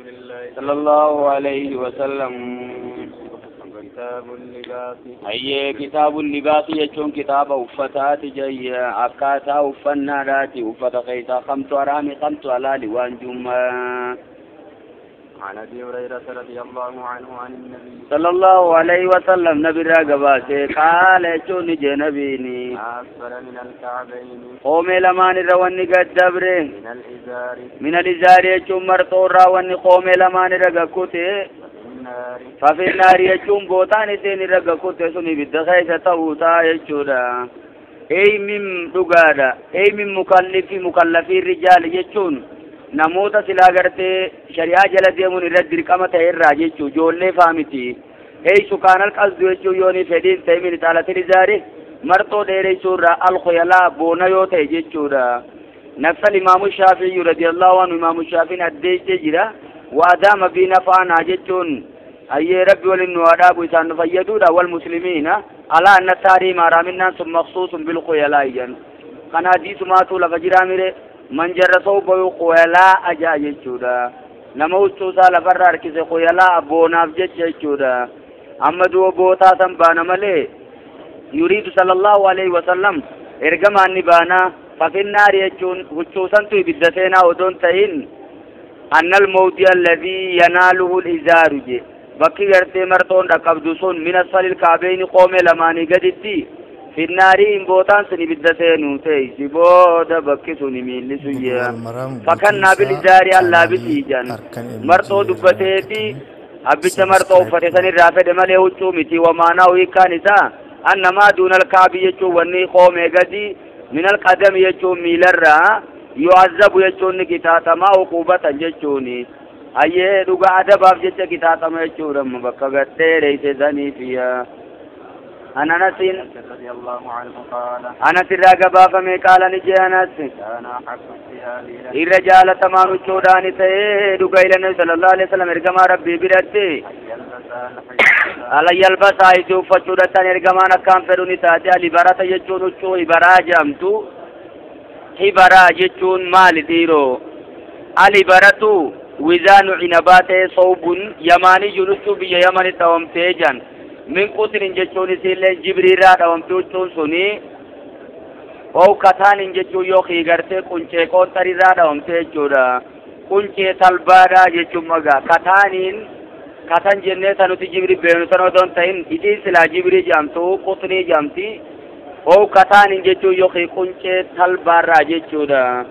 رسول الله صلى الله عليه وسلم. كتاب اللباس. أي كتاب اللباس يجون كتاب أفتات جي أكاتا أفناداتي أفتا خيتا خمت أرامي خمت ألالي وانجما. عن أبي هريرة رضي الله عنه عن النبي صلى الله عليه وسلم نبي راقباسي قال يجون جنبيني أسفل من الكعبين قومي لمان رواني قد دبره من الإزار من الإزار يجون مرطور رواني قومي لمان رقكوتي ففي النار يجون بوتان سين رقكوتي سني بالدخيسة توتا يجودا أي من رقادة أي من مكلفي مكلفي الرجال يجون namoota silaa gartee shari'aa jala deemuun irra dirqama ta'e irraa jechuu ijoollee faamiti eeysu kaanal qasdu jechuu yooni fedhiin ta'e min xaalatil izaari marxoo dheereessuu irraa alkhuyalaa boona yoo ta'e jechuudha. Nafsal imaamu shaafiyyu radiyallahu anhu imaamu shaafiin addeessee jira waadaama bii nafaanaa jechuun ayyee rabbi waliin nu haa isaan nu fayyaduudha wal muslimiina alaa anna taariima haraaminaan sun maqsuusun bilkhuyalaa iyyan kana hadiisumaatu lafa jiraa mire من جر صوبه خيلاء أجا يجودا نما وچوسا لفر أركز خيلاء بوناف جج يجودا أما دو بوتا سنبانا ملي يريد صلى الله عليه وسلم إرقم أني بانا ففي النار يجون وچوسا تو بدتنا ودون تهين أن الموت الذي يناله الإزار جي بكي غرتي مرتون رقبدوسون من أسفل الكعبين قوم لماني قدتي في النار إن بوتان سني بدتين تيسي بودا بكي سني ميلي سيا فكنا بالإزار الله بسيجان مرتو دبتيتي أبيت مرتو فتسني الرافد ملي وچومتي ومانا ويكانسا أنما دون الكعب يجو وني قوم قدي من القدم يجو ميلرا يعذب يجو نكتاتا ما عقوبة يجوني أيه رقا عدب أفجت كتاتا ما يجو رم بكا قتيري سزني فيها. عن أنس رضي الله عنه قال أنس الرقبة فمي قال نجي أنس كان أحب الثياب الرجال تمام الشودان تيدك إلى النبي صلى الله عليه وسلم إرقما ربي برتي على يلبس عيسو فشودتان إرقما نكام فروني تاتي لبرة يجون الشو إبرا جامتو إبرا يجون مال ديرو الإبرة وزان عنبات صوب يماني جنسو بي يماني توم تيجان من قطر جتون سيلين جبريل را دوم سوني او كتان جتو يوخي غرتي قنچه قطر را دوم تجورا قنچه تلبارا جتو مغا كتانين كتان جنة تنوتي جبريل بينو تنو دون تين إدي سلا جبريل جامتو قطري جامتي او كتان جتو يوخي قنچه تلبارا جتورا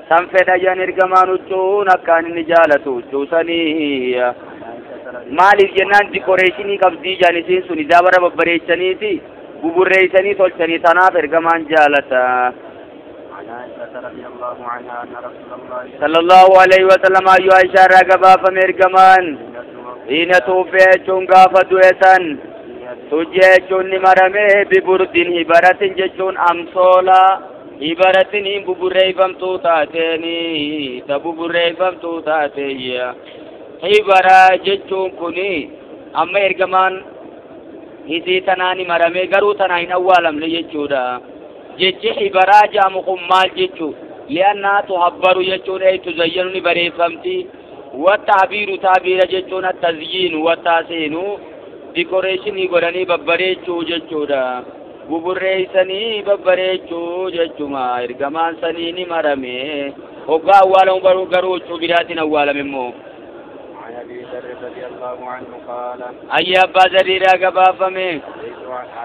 سنفدا جان ارغمانو چو نكان نجالتو چوسني maaliif jennaan dikoreeshinii qabdii jaanisiin sun ijaabara babbareechaniiti buburreeysanii tolchanii tanaaf ergamaan jaalata. Sallallahu alayhi wa sallam ayyuu Aishaa irraa gabaafame ergamaan hiina tuuffee jechuun gaafa du'e san tujjee jechuun ni marame biburdin hibaratin jechuun amsoola hibaratin hin buburreeyfamtuu taateeni ta buburreeyfamtuu taateeyya. Hibara jechuun kuni amma ergamaan isii tanaani marame garuu tanaa hin awwaalamne jechuudha. Jechi hibaraa jedhamu kun maal jechuu? Li'annaa tuhabbaru jechuun ay tuzayyanu ni bareeffamti. Wattaabiiru taabiira jechuun attazyiinu wattaasiinu dikoreeshinii godhanii babbareechuu jechuudha. Buburreeysanii babbareechuu jechuma ergamaan sanii ni marame. Hoggaa awwaalamu garuu huccuu biraatiin awwaalame immoo. أبي ذر رضي الله عنه قال أي أبا ذر رقبا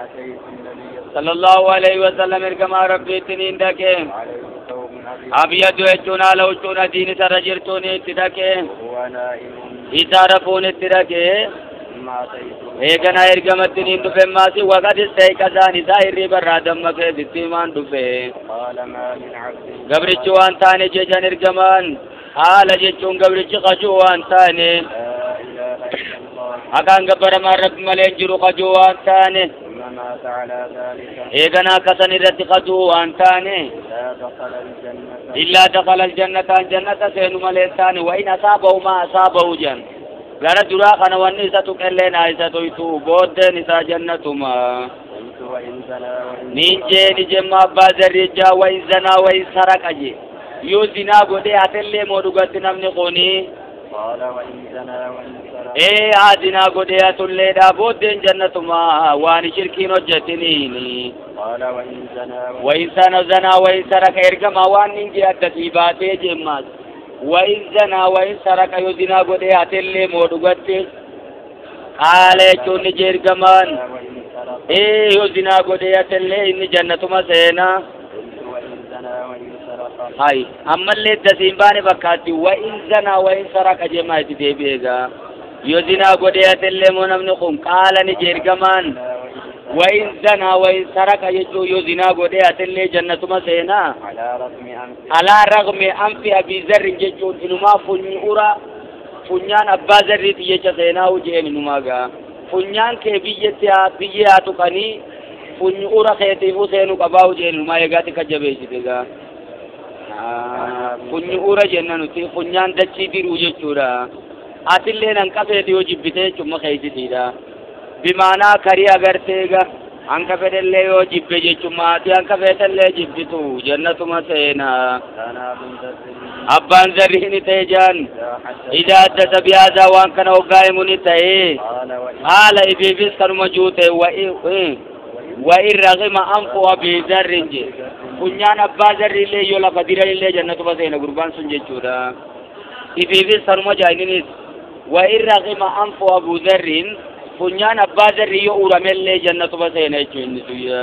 أتيت النبي صلى الله عليه وسلم كما ربي تنين دكي أبيض يجونا لو جونا دين سرجرتوني تدكي إذا رفوني تدكي إيقنا إرقمت تنين دفع ماسي وقد استيقظان إذا إرّي برادم في دتيمان دفع قبرتشوان تاني جيجان إرقمان حال جيتشون قبرتش قجوان تاني أكان قبر ما رب ملين جرو قجوان تاني إيقنا كسن إرّتي قجوان تاني إلا دخل الجنة الجنة سينو ملين تاني وإن أصابه ما أصابه جن gara duraa kana wanni isa tuqellee naa isa toytu booddeen isaa jannatuma niin jeeni jemma abbaa zarrijaa wa in zanaa wa in saraqa je yoo zinaa godhee hatellee moo dhugatti namni kuni قال وإن زنى وإن سرق ee haa zinaa godhee hatulleedha booddeen jannatuma waan shirkiin hojjetiniini قال وإن زنى وإن زنى وإن سرق ergama waan inni addasii baatee jemmaas وإن زنى وإن سرق yoo zinaa godhee hatellee moo dhugatti qaala jechuun ni jeergamaan وإن سرق ee yoo zinaa godhee hatellee inni jannatuma seenaa قلت وإن زنى وإن سرق hay ammallee dasiin baane fakkaatti وإن زنى وإن سرق jemaa itti deebi'eegaa yoo zinaa godhee hatellee moo namni kun qaala ni jeergamaan وإن زنى وإن سرق jechuu yoo zinaa godhee hatellee jannatuma seenaa على رغم أنف على رغم أنف أبي ذر jechuun inumaa funyuura funyaan abbaa zarriiti jecha seenaa hojeen inumaa gaa funyaan kee biyyatti haa biyyee haa tuqanii funyuura keetiifuu seenuu qabaa hojeen inumaa eegaati ka jabeessite gaa funyuura jenna nuti funyaan dachii diruu jechuudha atillee nan qafeeti yoo jibbite jechuun keeysitiidha bimaanaa karii agartee gaa hanka fedhellee yoo jibbe jechuun maatii hanka feetellee jibbitu jannatuma seenaa كان أبو ذر abbaan zarrii ni ta'e jaan إذا حدث إذا حدث بهذا waan kana hoggaa himu ni ta'e قال وإن haala ifiifis kanuma juute وإن رغم أنف أبي ذر je funyaan abbaa zarriillee yoo lafa diranillee jannatuma seena gurbaan sun jechuudha ifiifis kanuma jaayininis وإن رغم أنف أبو ذر funyaan abbaa zarrii yoo uramellee jannatuma seena jechuu inni suyya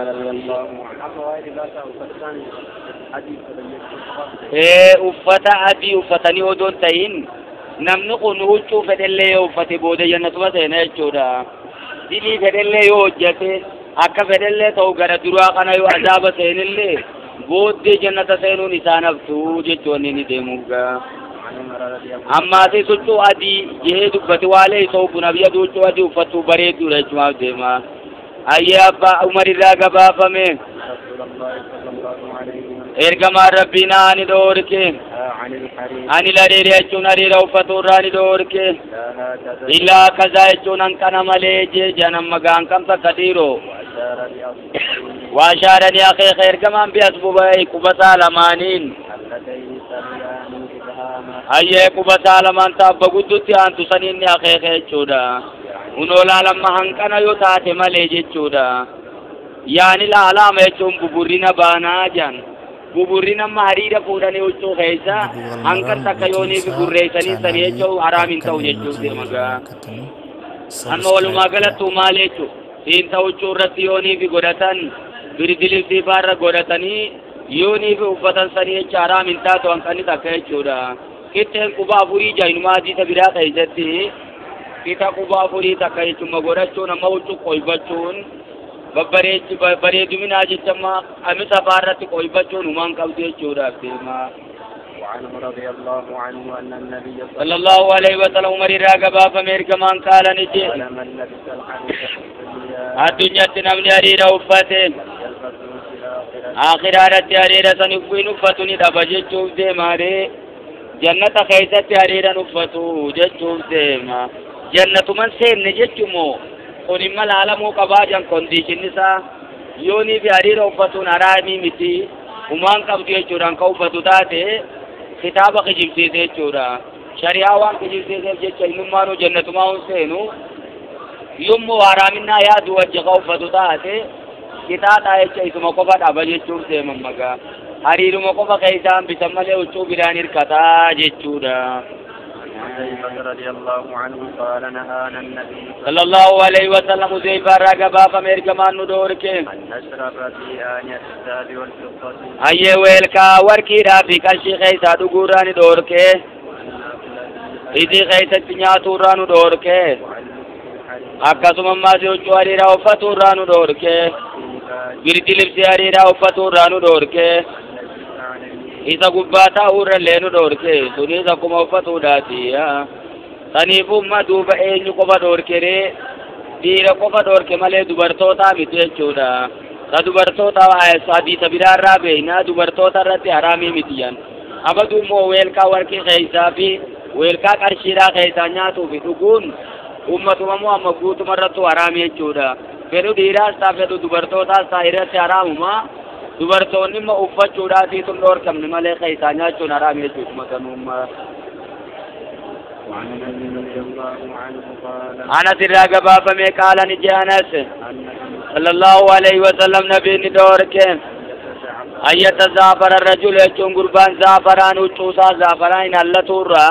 رضي الله عنه ee uffata adii uffatanii odoo hin ta'in namni kun huccuu fedhellee yoo uffate booda jannatuma seena jechuudha dilii fedhellee yoo hojjete akka fedhellee ta'u gara duraa kana yoo azaaba seenillee booddee jannata seenuun isaan haftu jechuun inni deemuuf gaa عن عمر رضي الله ammaas huccuu adii jee dubbate waalee ta'u kun abiyya huccuu adii uffattuu bareedduudha jechumaaf deema ayyee abbaa Umar irraa gabaafame رسول الله صلى الله عليه وسلم ergamaan rabbii naa ni dhoorke عن الحرير ani hariira jechuun hariira uffatu irraa ni dhoorke لا هكذا illaa kaza jechuun hanqana malee jee janan magaan kam takka dhiiroo وأشار بأصبعه waashaarani akeeka ergamaan bi'asbubai qubasaa lamaaniin اللتين تليان إبهاما ayyee qubasaa lamaan taabba guddutti aantu saniin ni akeeka jechuudha unoo laalamma hanqana yoo taate malee jechuudha yaani laalaama jechuun buburrina baanaa jan buburrina amma hariira fuudhanii huccuu keessa Google hanqan Maraan takka guutuu yooniif isaa gurreessanii sanii chaanaalii jechuu haraam hin akka ta'u inni jechuuf hojii deema gaa rakkatanii amma walumaa subscribe godhaa. galattuu maal jechu siinta huccuu irratti yooniif godhatan birdilibsii faarra godhatanii yooniif uffatan sanii jecha haraam hin taatu hanqanni takka jechuudha qixxeen quba afurii jaayinumaa hadiisa biraa keessatti qixa quba afurii takka jechuma godhachuun amma huccuu qoybachuun babbareechi bareeduminaa jecha amma qamisa faarratti qoybachuun humaan qabdu jechuudhaaf deema. وعنه رضي الله عنه أن النبي صلى صلى الله عليه وسلم umar irraa gabaafame ergamaan qaala ni jee قال من لبس الحرير في الدنيا addunyaatti namni hariira uffate لم يلبسه في الآخرة akhiraadhatti hariira san hin uffatu ni dhaba jechuuf deemaare jannata keessatti hariiran uffatu jechuuf deema jannatuman seenne jechumoo kun imma laalamuu qabaa jan kondiishinni isaa yoonii fi hariira uffatuun haraamii miti humaan qabdu jechuudhaan ka uffatu taate kitaaba kijibsiise jechuudha shari'aa waan kijibsiiseef jecha innummaanuu jannatumaa hin seenu yommuu haraaminaa yaadu wajji ka uffatu taate kitaabaa jecha isuma qofa dhaba jechuuf deeman magaa hariiruma qofa keessaa hambisan malee huccuu biraan hirkataa jechuudha. عن حذيفة رضي الله عنه قال نهانا النبي صلى الله عليه وسلم Huzeyfaa irraa gabaafame ergamaan nu dhoorke أن نشرب في آنية الذهب والفضة ayyee weelkaa warqiidhaa fi qarshii keessaa dhuguurraa ni dhoorke وأن نأكل فيها isii keessatti nyaatuurraa nu dhoorke وعن لبس الحرير akkasuma ammaas huccuu hariiraa uffatuurraa nu dhoorke والديباج birdi libsii hariiraa uffatuurraa nu dhoorke وأن نجلس عليه isa gubbaa taa'uurra illee nu dhoorke sunis akkuma uffatuudhaati saniifuu umma duuba eenyu qofa dhoorke ree dhiira qofa dhoorke malee dubartootaa miti jechuudha ta dubartoota hadiisa biraarraa beekna dubartoota irratti haraamii miti jan abadu immoo weelkaa warqii keessaa fi weelkaa qarshiidhaa keessaa nyaatuu fi dhuguun ummatuma moo amma guutuma irrattu haraamii jechuudha fedhu dhiiraas taa fedhu dubartootaas taa irratti haraamuma Dubartoonni immoo uffachuudhaatiitu dhoorkamne malee keessaa nyaachuun haraami jechuudha matanuummaa. وعن أنس رضي الله عنه قال أنس الرقبة فمي قال نجي أنس صلى الله عليه وسلم نبي ندورك أن يتزافر الرجل يجون قربان زافران وچوسا زافران هلتورا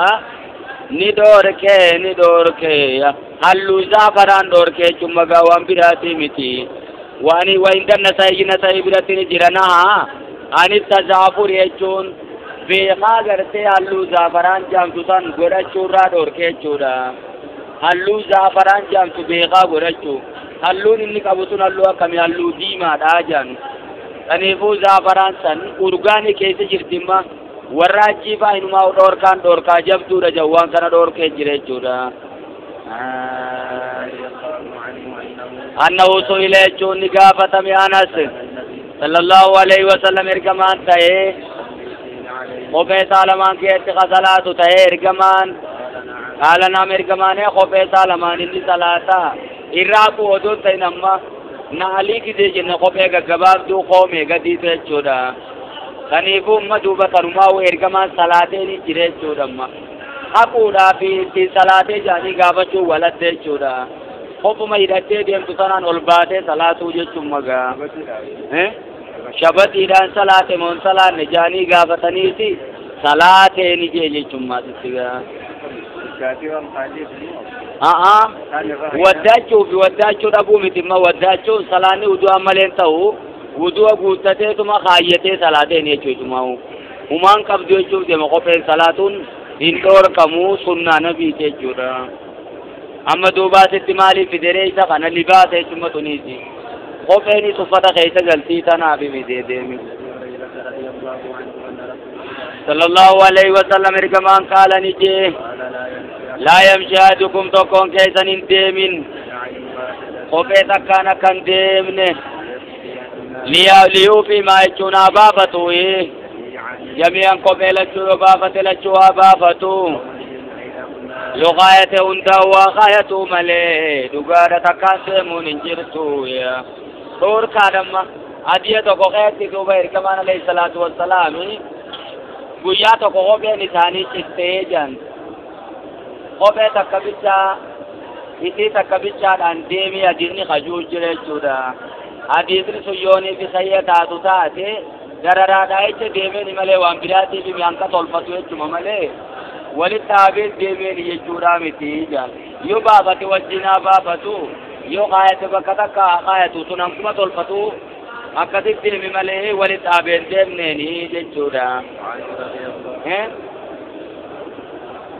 ندورك ندورك هلو زافران دورك يجون مقاوان براتي متي واني وإن النسائي نسائي براتي نجرنا أن التزافر يجون beekaa gartee halluu zaafaraan jaamtu san godhachuurraa dhoorkee jechuudha. Halluu zaafaraan jaamtu beekaa godhachuu. Halluun inni qabu sun halluu akkamii halluu diimaadha jedhan. Kanaafuu zaafaraan san urgaani keessa jirti imma warra achii faa inumaa dhoorkaan dhoorkaa jabduudha jedhu waan kana dhoorkee jira jechuudha. Annahu su'ila jechuun ni gaafatame Anas sallallahu alaihi wasallam ergamaan ta'ee kophee isaa lamaan keessatti ka salaatu ta'ee ergamaan haala nama ergamaanee kophee isaa lamaan inni salaata irraa bu'u odoo ta'in amma naalii gidee jenne kophee gaggabaabduu koomee gadiitu jechuudha. Kanaafuu amma duuba kanumaa ergamaan salaatee ni jira jechuudha amma haquudhaa fi ittiin salaatee jedhanii gaafachuu walatte jechuudha. Kophuma hidhattee deemtu sanaan ol baatee salaatuu jechuun magaa. Shabatiidhaan salaate moon salaanne jedhanii gaafataniiti salaatee ni jee jechuun maasitti gaa. Waddaachuu fi waddaachuu dhabuu miti imma waddaachuun salaanni wudu'a malee ta'u wudu'a guuttateetuma kaayyatee salaateen jechuudha. Humaan qabdu jechuuf deema kopheen salaatuun hin dhoorkamu sunnaa nabiiti jechuudha. Amma duubaasitti maaliif fideree isa kana libaasa jechuudha tuniiti. Kopheenis uffata keessa galtii tanaaf fidee deemi. Sallallahu alaihi wasallam ergamaan qaala ni jee laa yamshi ahadukum tokkoon keessan hin deemin kophee takkaan akka hin deemne liyuufii maa jechuun haa baafatu jami'an kophee lachuu yoo baafate lachuu haa baafatu yoo kaayate hundaa waa kaayatu malee dhugaadha takkaan deemuun hin jirtu. Dhoorkaadhamma adiya tokko keessatti duuba ergamaan alayhi salaatu wassalaami guyyaa tokko kopheen isaanii cittee jiran kophee takka bichaa isii takka bichaadhaan deemee hadiisni kajuu jira jechuudha. Hadiisni sun yoonii fi sayya taatu taate dararaadhaa jecha deemeen malee waan biraatiif hanqa tolfatu jechuma malee walitti dhaabee deemeen jechuudha miti jaan yoo baafate wajjinaa baafatu yoo kaayate bakka takka kaayatu sun hanquma tolfatu akkasitti deemi malee walitti dhaabeen deemneeni jechuudha.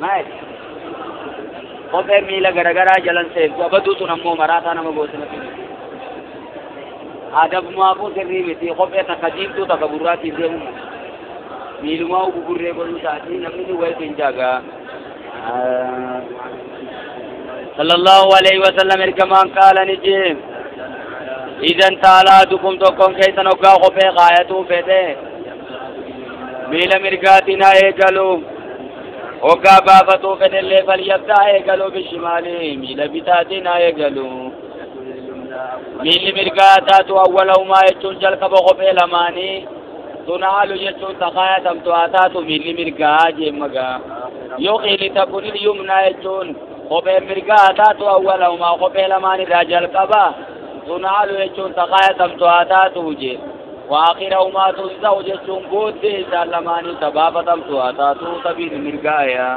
Maal kophee miila garagaraa jalan seentu abaduu sun ammoo maraataa nama goosina fi adabumaafuu sirrii miti kophee takka diimtuu takka gurraatiin deemu miilumaa gugurree godhuu isaatii namni ni wayii hin jaagaa. Sallallahu alaihi wasallam ergamaan qaala ni jee idan taalaa dukum tokkoon keessan hoggaa kophee kaayatuu fedhe miila mirgaatiin haa eegalu hoggaa baafatuu fedhellee falyabdaa eegalu bishimaalii miila bitaatiin haa eegalu miilli mirgaa taatu awwalahumaa jechuun jalqaba kophee lamaanii tunaalu jechuun takaayatamtu haa taatu miilli mirgaa jeemmagaa yoo qiilita kunil yumnaa jechuun kophee mirgaa taatu awwalahumaa kophee lamaan irraa jalqaba tunaalu jechuun takaayatamtu haa taatu jee waakhirahumaa tunza'u jechuun booddee isaan lamaanii tabaafatamtu haa taatu tabiin mirgaaya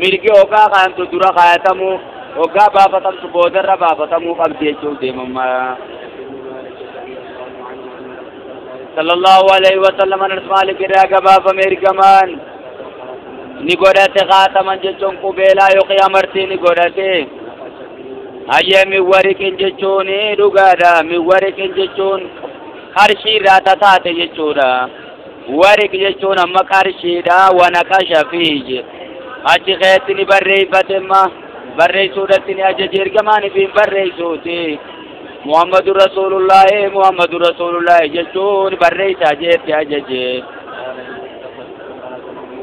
mirgi hoggaa kaayamtu dura kaayatamuu hoggaa baafatamtu boodarra baafatamuu qabdi jechuun deemammaa. Sallallahu alaihi wasallam Anas Maalik irraa gabaafame ergamaan ni godhate khaataman jechuun qubeelaa yookiin amartii ni godhate hayyee min wariqin jechuun dhugaadha min wariqin jechuun qarshii irraa tataate jechuudha. Wariq jechuun amma qarshiidha wanaqasha fiije achi keessatti ni barreeffate amma barreessuudhatti ni ajaje ergamaan fi barreessuuti. Muhammadu Rasulullahi Muhammadu Rasulullahi jechuun barreessaa jeetti ajaje.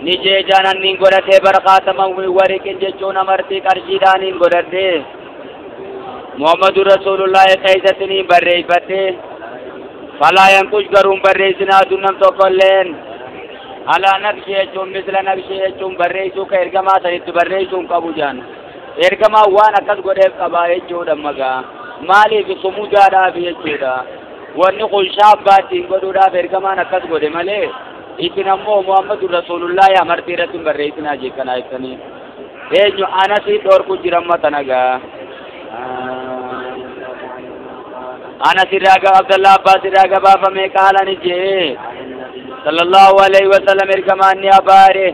Ni jeejaan niin godhatee barkaataman wariqin jechuun amartii qarshiidhaan niin godhatee Muhammadu Rasulullahi keessatti niin barreeffate. Falaa yanqush garuun barreessinaa dunnam tokkolleen alaa naqshee jechuun misla naqshee jechuun barreessuu ka ergamaa sanitti barreessuu hin qabu jaan ergamaa waan akkas godheef qabaa jechuudha magaa maaliif sumudaadhaaf jechuudha wanni kun shaabbaattiin godhuudhaaf ergamaan akkas godhe malee isin ammoo Muhammadu Rasuulullaahi amartii irratti hin barreessinaa jeekkanaa jettanii eenyu anasii dhorku jiran matanagaa أنا سراج عبد الله عباس سراج بافا قال نجي صلى الله عليه وسلم إرجماني أباره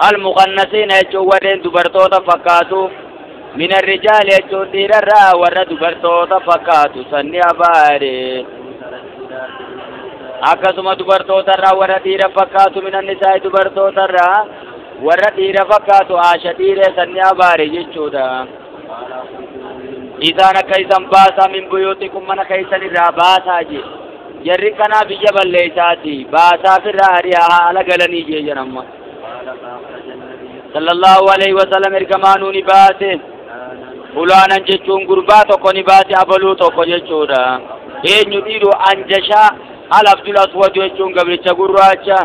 المخنثين يجورين دبرتوتا فكاتو من الرجال يجور الرا ور دبرتوتا فكاتو سني أباره أكثم دبرتوتا را ور دير فكاتو من النساء دبرتوتا را ور دير فكاتو عاشتير سني أباره يجودا إذا نكيسن باسا من بيوتكم من كيسن الراباسا جي جركنا بجبل ليساتي باسا في الراريها على قلني جي جنما صلى الله عليه وسلم اركمانو نباسي فلانا جيشون قرباتو كو نباسي أبلو تو جيشودا إيه نديرو أنجشا العبد الأسود جيشون قبل قراچا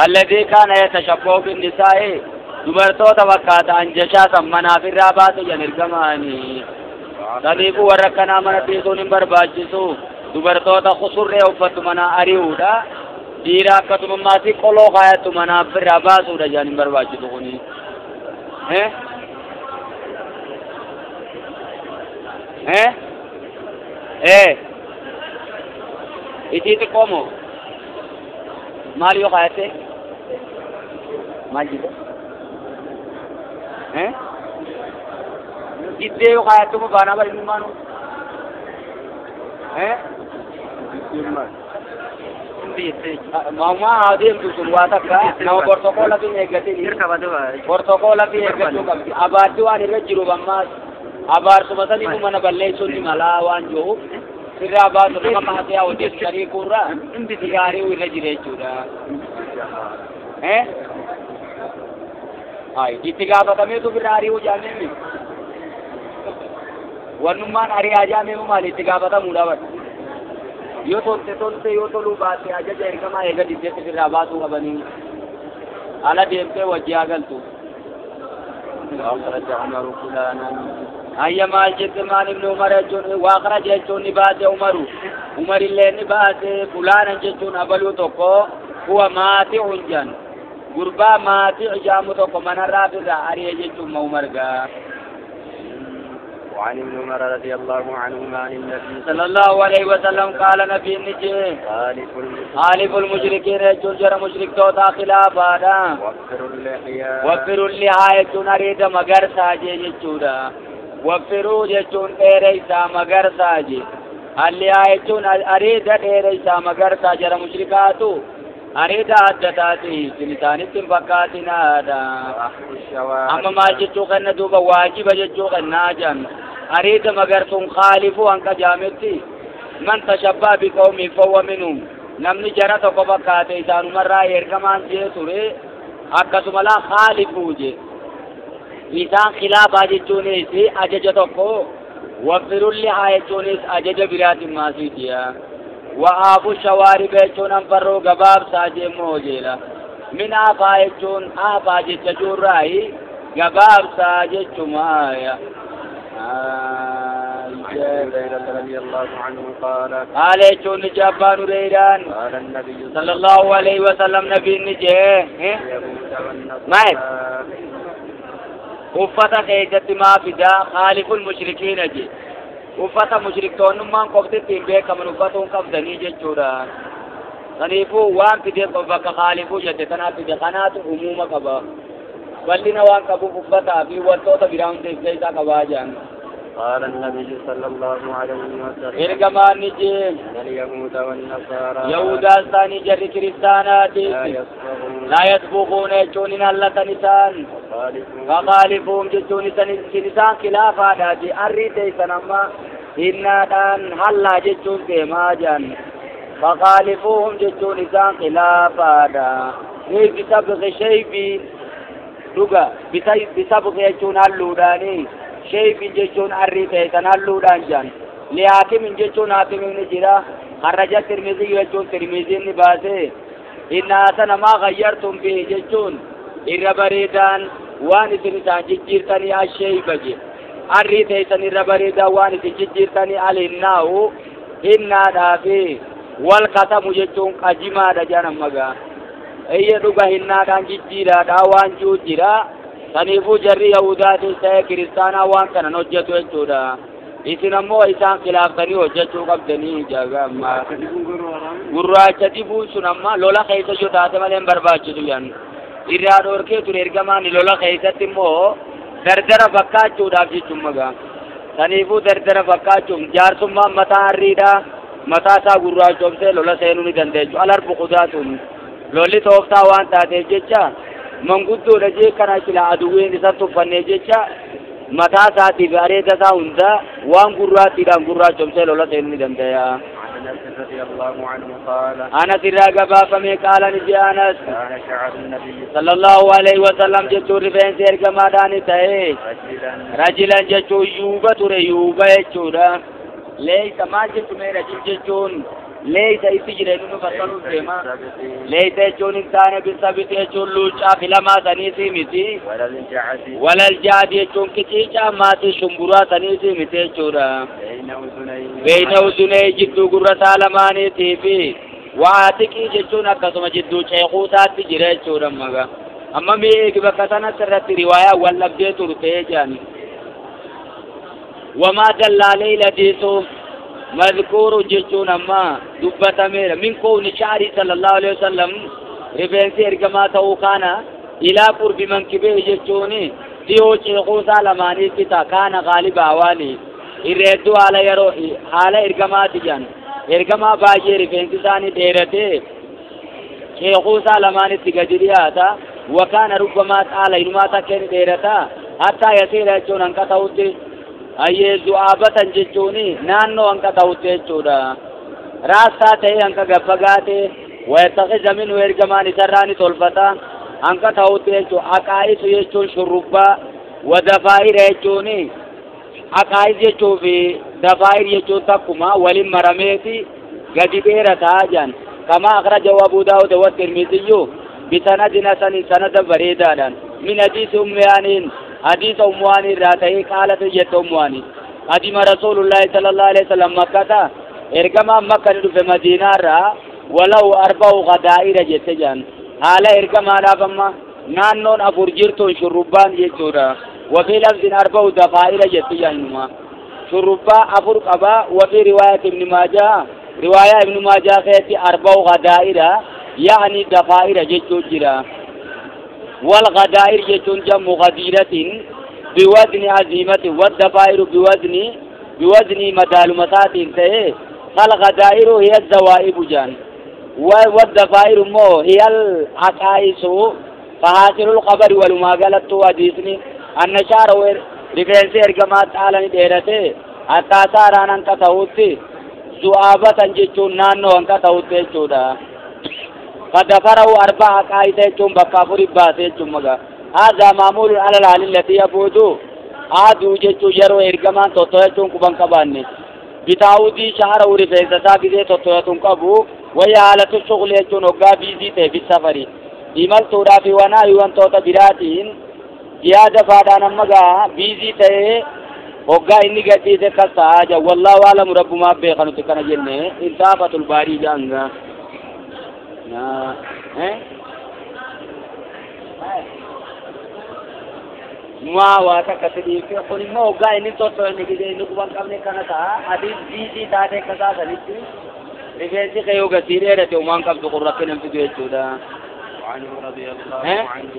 الذي كان يتشبه بالنساء دبرتو توقعت أنجشا سمنا في الراباسي جن اركماني Saniifuu warra akkanaa mana dhiisuun hin barbaachisu. Dubartoota kusurree uffatu mana ari'uudha. Dhiira akkasuma maatii qoloo kaayattu mana ofirraa baasuudha jaan hin barbaachisu kuni. Itii xiqqoo moo? Maal yoo kaayatte? Maal jette? Giddee yoo kaayattu baanaa bari maanu? Mama adeemtu sun waa takka nama portokoola fi eeggatini. Portokoola fi eeggachuu qabdi. Abaarti waan irra jiru ammaas abaarsuma saniifu mana balleessuun ni malaa waan jiruuf sirraa baasu nama maasee hojjetu kurraa gaarii irra jira jechuudha. Itti gaafatameetu birraa ari'uu jaamee wannummaan ari'aa jaamee maali itti gaafatamuudha bara. Yoo tolte tolte yoo toluu baatte ajaja ergamaa eega diddeetti irraa baasuu qabanii ala deemtee wajji haa galtu. Ayya maal jette maan ibnu Umar jechuun waaqara jechuun ni baase Umaru. Umar illee ni baase fulaanan jechuun abaluu tokko huwa maatii hunjan. Gurbaa maatii ijaamu tokko manarraa irraa ari'e jechuun ma Umar gaa. وعن ابن عمر رضي الله عنهما عن النبي صلى الله عليه وسلم قال نبي نجي خالف المشركين يجور مشرك توتا خلافا وفروا اللحية وفروا اللحى يجون أريد مغر ساجي يجودا وفروا يجون إيريسا مغر ساجي اللحى يجون أريد إيريسا مغر ساجي مشركاتو أريد أدتاتي سنتاني تنفقاتنا هذا أما ما جتو خنا دوبا واجب جتو خنا جان أريد مگر تم خالفو أنك جامتي من تشبه بقوم فهو منهم نمني جرى تو بقاته إسانو مرة إركمان جه سوري أكسم لا خالفو جه إسان خلاف أجتوني سي أججتو كو وفروا اللحى جتوني أجج برات ما سيتيا وآفو الشوارب جتون أنفرو قباب ساجي موجيلا من آفا جتون آفا جتجور رأي قباب ساجي جمايا رضي الله عنه قال قال جون جابان ريران قال النبي صلى الله عليه وسلم نبي نجي ما uffata keessatti maa fidaa khaaliful mushrikiina je uffata mushriktoonnummaan qofti ittiin beekaman uffatuun qabdanii jechuudha. Kanaafuu waan fide bakka khaalifuu jette kanaaf fide kanaatu umuuma qaba. Bal'ina waan qabuuf uffataa fi wantoota biraa hunda ibsa isaa qabaa jedhan. قال النبي صلى الله عليه وسلم إرجمان نجي اليهود والنصارى يهودا ثاني جر كريستانات لا يسبقون يجون الله تنسان فخالفهم جتون سنسان خلافا داتي أريتي سنما إنادان هلا جتون كما جن فخالفوهم جتون سان خلافا دا بسبق شيء دوغا بسبق يجون هلو داني شيء جتون أريتي سنهلو دان جن لحاكم جچون حاکم نجرا خرج ترمذی جچون ترمذی نباسه إن أحسن ما غيرتم به جچون الربريدان وان إسان ججيرتني الشيء بجي arri teessan irra bareedaa waan isin jijjiirtanii alinnaa'u hinnaadhaa fi wal katamu jechuun qajimaadha jedhan amma gaa iyya dhuga hinnaadhaan jijjiiraadhaa waan jiru jira saniifuu jarri yahudaatis ta'e kiristaanaa waan kanan hojjetu jechuudha isin ammoo isaan khilaaftanii hojjechuu qabdanii jaga amma gurraacha dibuun sun amma lola keessa yoo taate malee hin barbaachisu jedhan irraa dhoorkee ture ergamaan lola keessatti immoo dardara fakkaachuudhaaf jechuun magaa saniifuu dardara fakkaachuun jaarsummaan mataa harriidha mataa isaa gurraachoomsee lola seenuu ni dandeechu alarbu qudaatuun lolli tooftaa waan taateef jecha manguddoodha jee kana sila aduwween isa tuffannee jecha mataa isaatiif areeda isaa hunda waan gurraattiidhaan gurraachoomsee lola seenuu ni danda'a. رضي الله عنه قال أنس الرقبة فمي قال نجي أنس كان شعر النبي صلى الله عليه وسلم جتو رفين سير كما داني تهي رجلا جتو يوبا تري يوبا يجورا ليس ما جتو مي رجل جتون ليس إتجري نونو فصلو سيما ليس جتون إنسان بسبت جتون لوچا فلما سنيسي متي ولا الجعد جتون كتيجا ماتي شمبرا سنيسي متي جورا بين أذني جدو قرة لماني تيفي وعاتقي جتون أكسم جدو شيخوسات جري جورا مغا أما ميك بكتنا سرت رواية واللبدي ترتي جاني وما دل عليه لديسو مذكور جتون أما دبتا ميرا من كون شعري صلى الله عليه وسلم رفنسي إرقما توقانا إلى قرب منكبه جتوني ديو شيخوسا لماني تتا كان غالب أواني irreedduu haala yeroo haala ergamaati jedhan ergamaa baay'ee rifeensi isaanii dheeratee sheekuu isaa lamaanitti gadi dhiyaata wakaana rubbamaa xaala inumaa takkeen dheerata hattaa yasiira jechuun hanqa ta'utti ayyee du'aabatan jechuuni naannoo hanqa ta'utti jechuudha raastaa ta'ee hanqa gaffagaate wayattaqiza minhu ergamaan isarraa ni tolfata hanqa ta'utti jechuun aqaa'isu jechuun shurrubbaa wadafaa'ira jechuuni aqaa'is jechuu fi dafaa'ir jechuun takkuma waliin marameeti gadi dheerataa jedhan kama akhrajahu Abu Daawud wa Tirmidhiyyu bisanadin hasanin sanada bareedaadhaan min hadiisi ummi Haaniin hadiisa ummu Haanii irraa ta'ee qaalat jette ummu Haanii qadima rasuulullaahi sallallahu alaihi wasallam makkata ergamaan makka ni dhufe madiinaarraa walau arba'u qadaa'ira jette jedhan haala ergamaadhaaf amma naannoon afur jirtuun shurrubbaan jechuudha. وفي لفظ أربع دفائر جتيانهما شربا أفر قبا وفي رواية ابن ماجه رواية ابن ماجه خيتي أربع غدائر يعني دفائر جتوجرا والغدائر جتون جمع غديرة بوزن عزيمة والدفائر بوزن مدالمسات انتهي فالغدائر هي الزوائب جان والدفائر مو هي العقائص فحاصل الخبر ولما قالت حديثني أن شعر رفنسي إرقمات آلاني ديرته حتى ساران أنك تهوتي زؤابة جتون نانو أنك تهوتي جودا فدفره أربعة قائدة جون بكافر باسي جون مغا هذا معمول على الحال التي يفوتو عادو جتو يرو إرقمان تطويتون كبان كباني بتاودي شعر رفنسي ساكي تطويتون كبو وهي حالة الشغل جون وقا بيزي تهبي السفري إمال تورافي وناهي وانتوتا براتين jihaada faadhaan amma gaa biizii ta'ee hoggaa inni gadhiise kas ta'aa jira wallaahu aalamu rabbumaaf beeka nuti kana jenne intaafatul baarii jaanga maa waa takka si dhiifte kun immoo hoggaa inni totto'anne gidee inni quban qabne kana ta'a adiis biizii taate akka taasanitti rifeensi kee yoo gasii dheerate homaan qabdu kun rakkina hin fidu jechuudha. وعنه رضي الله عنه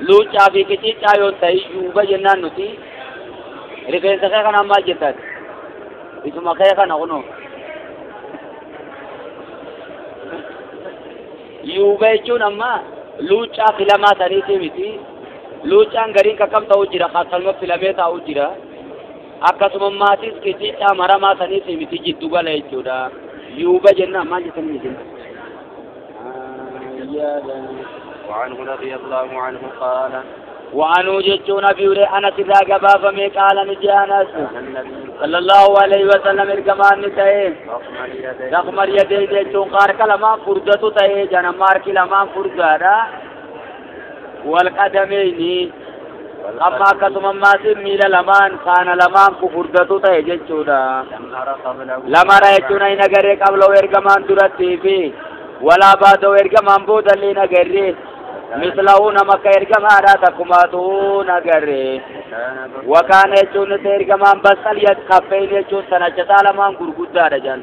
luuccaa fi qiciccaa yoo ta'e yuuba jennaan nuti rifeensa kee kana maal jettaati isuma kee kana kunoo yuuba jechuun amma luuccaa filamaa saniitii miti luuccaan gariin kakkam ta'uu jira akkasuma filamee taa'uu jira akkasuma maatis qiciccaa maramaa saniitii miti jiddu gala jechuudha yuuba jennaan maal jettanii miti وعنه رضي الله عنه قال وعنو جتشون أبي أنس إذا قبا فمي قال نجي أنس صلى الله عليه وسلم إرقمان نتهي رقم اليدين جتشون قارك لما فردتو تهي جنمارك لما فردانا والقدمين أما كسم ماسي ميل لمان خان لمان كفردتو تهي جتشونا لما رأيتونا إنغري قبلو إرقمان درتي في ولا بعدو إرقمان بودلي نغري مثله نمك إرقمان راتكماتو نغري وكان يجون إرقمان بس اليد خفين يجون سنجتا لمان قرقودا رجان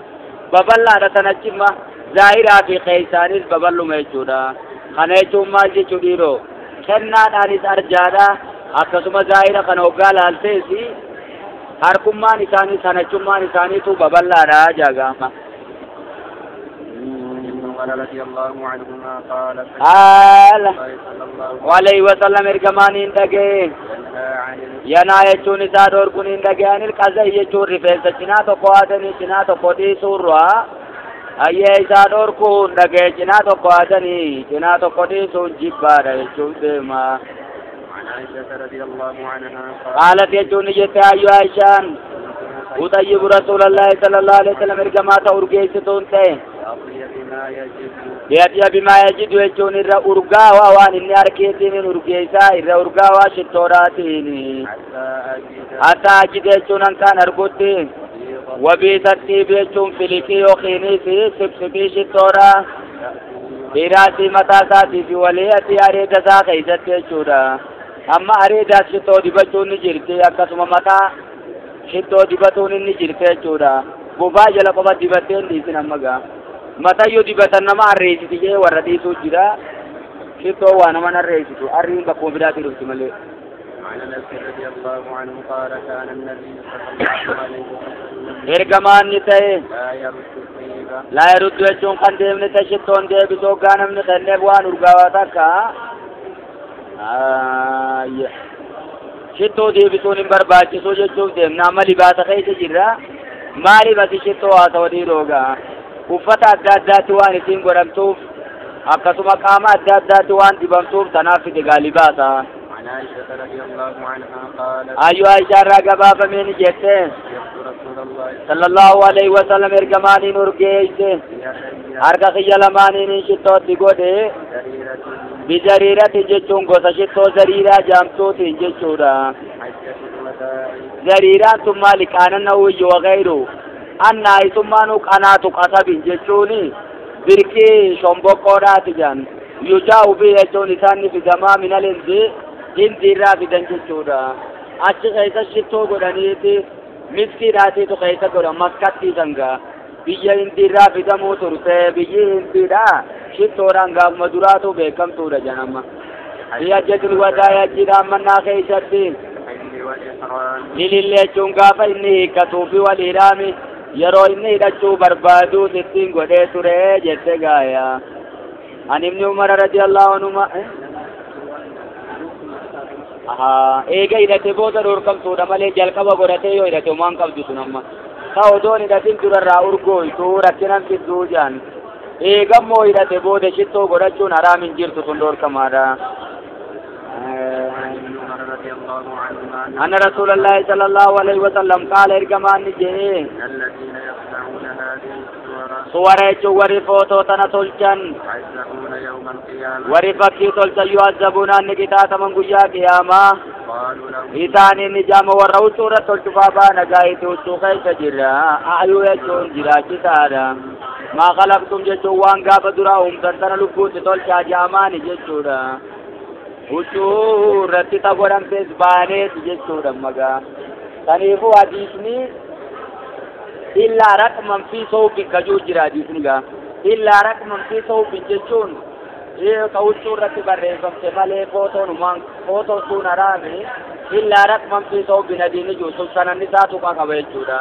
ببلا رتنجمة ظاهرة في خيسانيس ببلو ميجونا خان يجون مال جيشو ديرو kennaadhaanis arjaadha akkasuma zaahira kana hoggaa laalteesi harkummaan isaanii sanachummaan isaaniitu babal'aadha jaagaama. قال عليه وسلم ergamaaniin dhagee yanaa jechuun isaa dhorkuun hin dhagee anil qazai jechuun rifeensa cinaa tokko haadanii cinaa tokko dhiisuurraa ayyee isaa dhorkuun dhagee cinaa tokko haadanii cinaa tokko dhiisuun jibbaadha jechuun deema. قالت jechuun jette ayyu Aishaan أطيب رسول الله صلى الله عليه وسلم ergamaa urgeessituun ta'e بأطيب بما يجد jechuun irra urgaawaa waan inni harkeetiin urgeessaa irra urgaawaa shittoodhaatiin hatta ajide jechuun hankaan argutti wabiisatti jechuun filikii yookiinis sibsibii shittoodha dhiiraasii mataa isaatii fi walii ati areeda isaa keessatti jechuudha amma areedaas shittoo dibachuun ni jirti akkasuma mataa shittoo dibatuun ni jirti jechuudha bobaa jala qofa dibattee hin dhiisin amma gaa matayyuu dibatan nama harreessiti jee warra dhiisuu jira shittoo waa nama harreessitu arriin bakkuma biraatii dhufti malee. عن أنس رضي الله عنه قال كان النبي صلى الله عليه وسلم ergamaan ni ta'e لا يرد الطيب laa yaruddu jechuun kan deemne ta'e shittoon deebisoo hoggaa namni kenneef waan urgaawaa takka shittoo deebisuun hin barbaachisu jechuuf deemna amma libaasa keessa jirra maaliif asi shittoo haasawa dhiiroogaa uffata adda addaatti waan isiin godhamtuuf akkasuma qaama adda addaatti waan dibamtuuf tanaaf fide gaa libaasa. عن عائشة رضي الله عنها قالت ayyu Aishaa irraa gabaafameen jette يرد رسول الله صلى الله عليه وسلم ergamaaniin urgeesse harka kiyya lamaaniin shittootti godhe سريرة bizariirati jechuun gosa shittoo zariiraa jaamtuutiin jechuudha. حجة الوداع zariiraan tun maali qaananna uyyu wagayru annaa isummaanu qanaatu qasabin jechuuni birkii shomboqqoodhaati jan yujaa'u bi jechuun isaan ni fidamaa minal hindi hindiirraa fidan jechuudha achi keessa shittoo godhaniiti miskiidhaatiitu keessa godhan maskattii sangaa biyya hindiirraa fidamuu turte biyyi hindiidha shittoodhaan gaafuma duraatu beekamtuudha jan amma fi hajjatul wadaa hajjiidhaan mannaa keessatti الحج والإحرام lilillee jechuun gaafa inni hiikkatuu fi wal hidhaami yeroo inni hidhachuu barbaadu sittiin godhee ture jette gaaya an ibni umara radiyallahu anhuma eega hidhate booda dhorkamtuudha malee jalqaba godhatee yoo hidhate homaan qabdu sun amma ta odoon hidhatin durarraa urgooytu rakkinan fidduu jaan eegammoo hidhate booda shittoo godhachuun haraam hin jirtu sun dhorkamaadha. عن ابن عمر رضي الله عنهما أن رسول الله صلى الله عليه وسلم قال إرجمان نجيه إن الذين يصنعون هذه الصور صور jechuun warri footoo tana tolchan يعذبون يوم القيامة warri fakkii tolchan yu'azzabuuna ni qixaataman guyyaa qiyaamaa قالوا لهم isaaniin ni jaama warra huccuu irra tolchufaa baana gaa'iti huccuu keessa jirra ayuu jechuun jiraachisaadha maa khalaqtum jechuun waan gaafa duraa uumtan tana lubbuutti tolchaa jaamaani jechuudha huccuu irratti ta godhamtes baaneeti jechuudha magaa kaniifuu hadiisni illaa raqman fi sawbin kajuu jira hadiisni gaa illaa raqman fi sawbin jechuun ka huccuu irratti barreeffamte malee footoon umaan footoon sun haraami illaa raqman fi sawbin hadiisni jiru sun sananni isaa tuqaa qaba jechuudha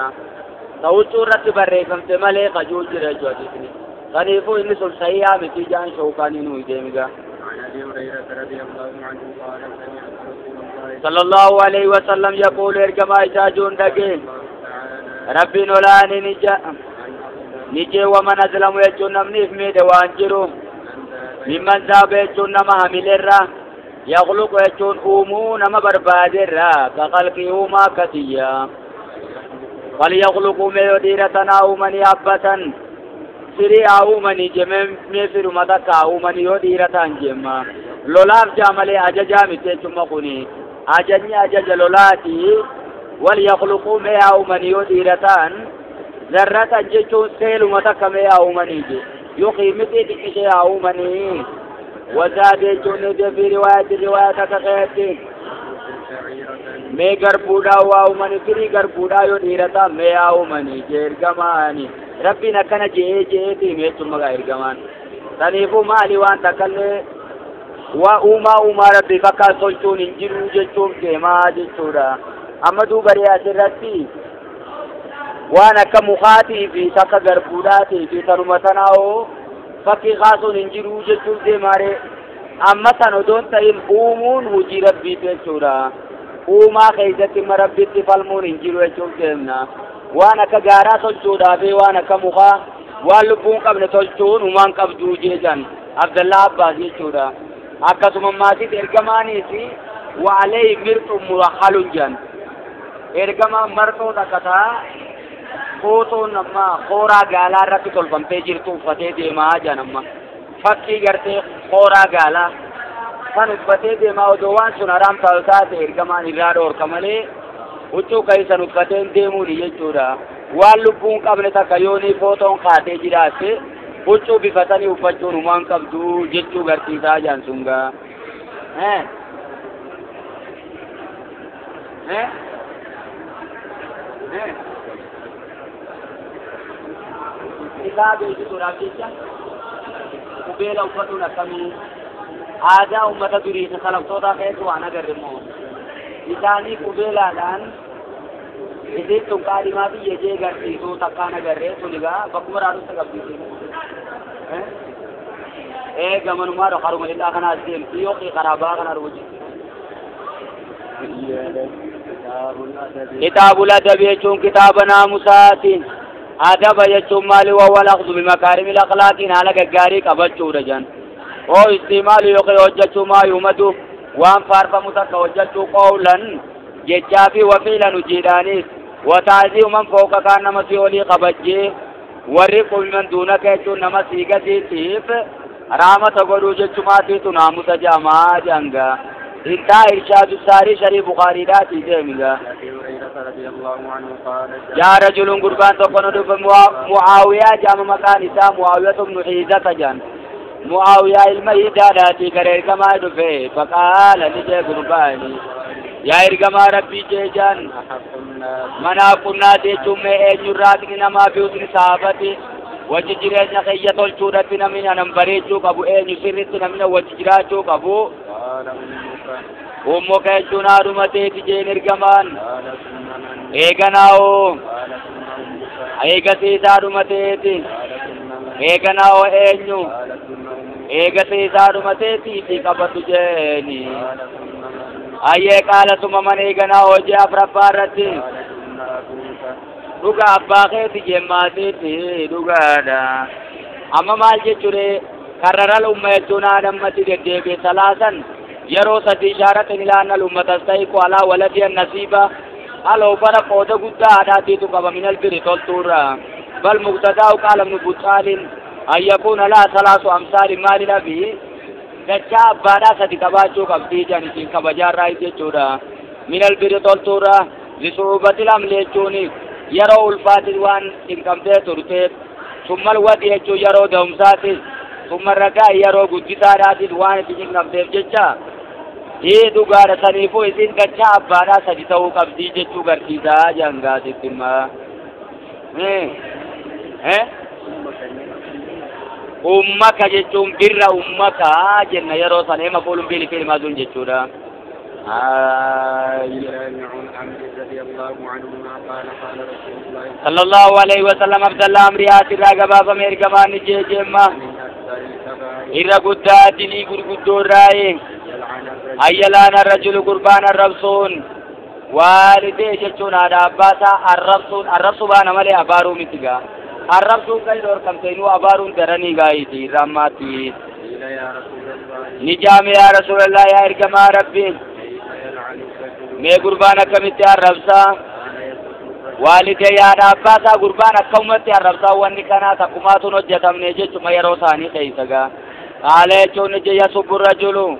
ka huccuu irratti barreeffamte malee kajuu jira jechuu hadiisni kaniifuu inni sun sahihaa miti jaan shookaanii nuu deemigaa. عن أبي هريرة رضي الله عنه قال سمعت رسول الله صلى الله عليه وسلم يقول إرجما إساجون دقين الله تعالى ربي نولاني نجا من أظلم نجي ومن أظلم يجون نمني في ميد وانجرو من ذهب ممن ذهب يجون نما حمل الرا يخلق يجون أمو نما بربادر كخلقي أما كتيا فليخلقوا ميوديرتنا أمني أبتا سري أمني جمع ميفر مدكا أمني يوديرتان جمع لولاف جاملي أججا متي مقوني أجني أجج لولاتي وليخلقوا ميا أمني يوديرتان ذرة جيشون سيل مدكا ميا أمني جي يقي متي تكشي أمني وزاد جون في رواية رواية كغيرتي مي غربودا واو مني فري غربودا يو ديرتا مي آو مني جيرغماني ربي نكنا جي جي تي مي تمغا إرغمان تنيفو مالي وان تكلي وأوما أوما ربي فكا سلطون انجرو جيشون كيما جيشورا أما دو بريا سرتي وانا كمخاتي في تكا غربوداتي في تنمتناو فكي خاصون انجرو جيشون ديماري أما تنودون تايم أومون هجي ربي تيشورا أوما خيزتي مربي تفلمون انجرو جيشون ديمنا وانا كغارا سلطودا في وانا كمخا واللبون قبل سلطون ومان قبضو جيجان عبد الله عباس جيشورا akkasuma maatii ergamaaniisi وعليه مرط مرحل جان ergama marxoo takkataa footoon amma kooraa gaalaa irratti tolfamtee jirtu uffatee deemaa jiran amma fakkii gartee kooraa gaalaa kan uffatee deemaa odoo waan sun haraam ta'u taate ergamaan irraa dhoorka malee huccuu keessan uffatee deemuuni jechuudha waan lubbuun qabne takka yoonii footoon kaatee jiraatte huccuu bifatanii uffachuun humaan qabdu jechuu garsiisaa jiran sun gaa Isaa beeksisuudhaaf jecha qubeela uffatuun akkamii aadaa uummata durii salaftoota keessa waan agarre immoo isaanii qubeelaadhaan isiin tun qaadimaa biyya jee garsiisuu takkaan agarree sun egaa bakkuma raadhutti qabsiise. Gamanumaa haruma hidhaa kanaas deemti yookiin karaa ba'aa kanaa dhufu jirti. Kitaabul adabi jechuun kitaaba naamusaati. Adaba jechuun maali wawwal akhdhu bimakaarimi akhlaaqiin haala gaggaarii qabachuudha jan. Oo istimaalu yookiin hojjechuu maa yuumadu waan faarfamu takka hojjechuu qawlan jechaa fi wafiilan hojiidhaanis wataazi'u man fooqa kaan nama si olii kabajjee warri qulman duunaka jechuun nama sii gadiitiif raamata godhuu jechumaatiitu naamusa jedhamaa jedhangaa. انتهى إرشاد الساري شريف بخاري ذاتي جميلة. جاء رجل قربان تقول معاوية جام مكان إسام معاوية بن حيزة جان معاوية الميدة ذاتي كرير كما يدفع فقال نجي قرباني يا إرقما ربي جيجان مناف الناس يجمع أجراتك نما في حسن صحابتي وججرين خيّة الشورة من أنبريتشو كابو أين سرت من وججراتشو كابو أمك جنار متى تجين إرجمان إيجناو إيجسي سارو متى تي إيجناو إينيو إيجسي سارو متى تي تكابتو جيني أيه قال ثم من إيجناو جاء فرفارتي dhuga abbaa keeti jemmaatiiti dhugaadha amma maal jechuure karraral umma jechuun haadhammatti deddeebi'e salaasan yeroo sadi ishaaratin ilaannal ummatas ta'iqu alaa waladiyan nasiiba aloofara qooda guddaa haadhaatiitu qaba minal biri toltuurra bal muqtadaa'u qaala ibnu buxaalin an yakuuna laa salaasu amsaali maali dhabi dachaa abbaadhaa sadi qabaachuu qabdii jedhan isiin kabajaarraa jechuudha minal biri toltuurra lisuubatil amli jechuunis yeroo ulfaatis waan cinqamtee turteef summal wadi jechuun yeroo da'umsaatis summa ragaa yeroo guddisaadhaatis waan itti cinqamteef jecha hii dhugaadha saniifuu isin dachaa abbaadhaa sadi ta'uu qabdii jechuu garsiisaa jangaasitti immaa ummaka jechuun birra ummaka jenna yeroo sana hima fuulun biili filmaa sun jechuudha. صلى الله عليه وسلم عبد الله أمري آسر راقبا فمير كمان جيجيما إرى قداتني قرقدو الرأي أيلان الرجل قربان الربصون والدي شجون هذا أباسا الربصون الربصون بانا مالي أبارو متقا الربصون كي دور كمتينو أبارون درني غايتي رماتي. يا رسول الله نجام يا رسول الله يا إرجما ربي مي قربانا كمتي الربسا والدي يا رباسا قربانا كمتي الربسا واني كنا تقوماتو نجتم نجت ما يروساني خيسا قال يجون يسب الرجل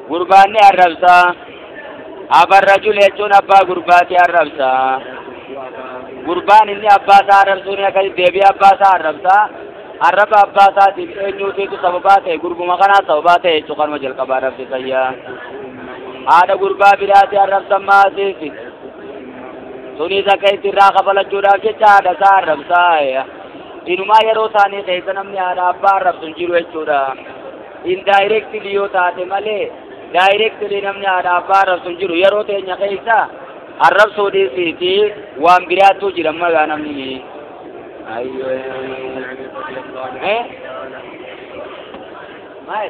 قرباني الربسا أبا الرجل يجون أبا قرباتي الربسا قربان إني أبا سار رسولي كذي دبي أبا سار ربسا الرب أبا سار إنه تيجو سبباته قرب مكانا سبباته چوكان مجل كبار رب سيا هذا قربا براتي الرب سماسي سوني سكاي ترى قبل جورا کے چار سار ربسا إنما يروساني خيسنم يا أبا رب سنجيرو چورا indirectly yoo taate malee directly namni haadha abbaa arrabsu hin jiru yeroo teenya keessa arrabsuu dhiisiiti waan biraatu jira magaa namni maal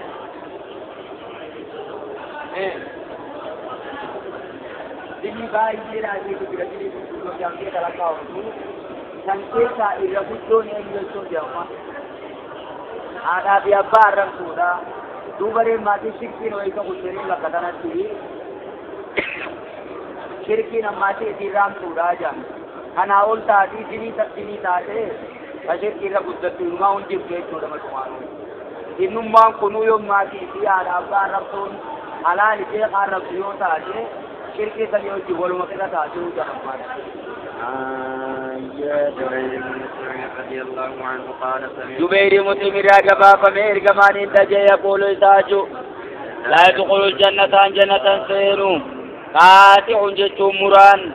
dilli baay'ee raajii jira dilli guddoo jaamtee kalaqaa ooltu san keessaa irra guddoon eenyu jechuun jedhama haadhaa fi abbaa arrabsuudha duubareen maatii shirkiin wayii qabu jedhee bakka kanatti shirkiin ammaatii ittiin raamsuudha jedhama kanaa ol taatii dinii taatee ka shirkii irra guddattu inumaa hun jirtu jechuudha matumaanuu innummaan kunuu yoo maatii fi haadha abbaa arrabsuun halaal ishee arrabsu yoo taate shirkii sanii wajjin waluma qixa taatee jedhama. جبير مسلم راغبا فمير كمان انتجي يقول إساجو لا يدخل الجنة جنة سيرو قاطع جتو مران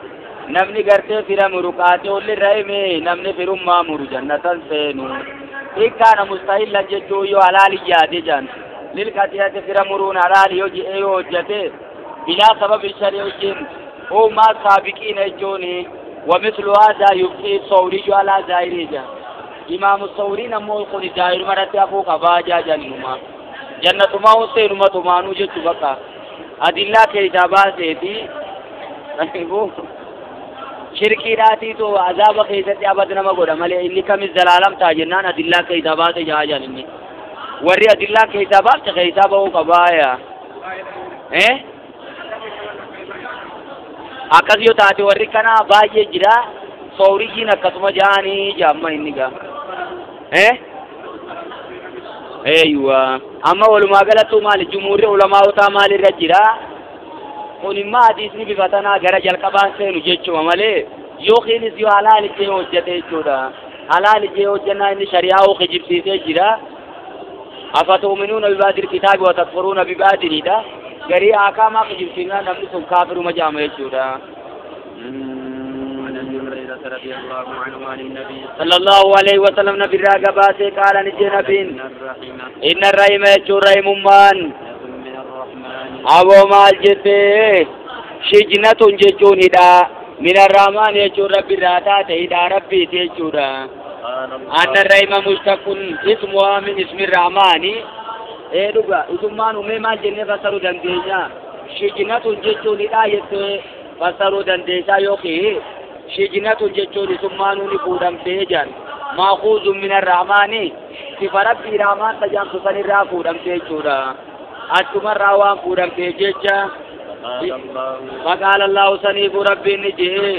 نمني قرتي فيرا مرو قاطع للرحم نمني فيرم ما مرو جنة سينو إن كان مستحيل جتو يو حلال يادي جان للقطيعة فيرا مرون حلال يوجي ايو جتي بلا سبب الشريع جن او ما سابقين جوني ومثل هذا يبقي الثوري على ظاهره إمام الثوري نمو يقول ظاهر مرتي أفوق أباجا جنما جنة ما هو سيرما تمانو جت بقى أدلة كتابة سيتي شركي راتي تو عذاب خيزتي أبد نما قول مالي إني كم الزلالم تاجنان أدلة كتابة جا جنني وري أدلة كتابة كتابة وقبايا إيه akkas yoo taate warri kana baay'ee jira sooriyyiin akkasuma jaanii jaamma inni gaa eeywa amma walumaa galattuu maali jumhuurri ulamaawotaa maalirra jira kun immoo hadiisni bifa tanaa gara jalqabaan seenu jechuma malee yookiinis yoo halaal ijjee hojjate jechuudha halaal ijjee hojjannaa inni shari'aa oo kijibsiisee jira afatuuminuuna bibaadil kitaabi wa takfuruuna bibaadiliidha garii akaamaa kijibsiisnaa namni sun kaafiruma jaama jechuudha. صلى الله عليه وسلم نبي راغباسي قال نجي نبين إن الرحم يجو رحم من أبو مال جتي شجنة ججون هدا من الرحمن يجو ربي راتات هدا ربي تيجو أن الرحم مشتق اسمها من اسم الرحمن ee dhuga isummaan umee maal jennee fassaruu dandeenya shijinatun jechuun hidhaa jettee fassaruu dandeessaa yookiin shijinatun jechuun isummaanuu ni fuudhamtee jedhan maakuuzun min arrahmaani sifa rabbii rahmaan tajaamtu sanirraa fuudhamtee jechuudha achumarraa waan fuudhamtee jecha faqaala allahu saniifu rabbiin ni jee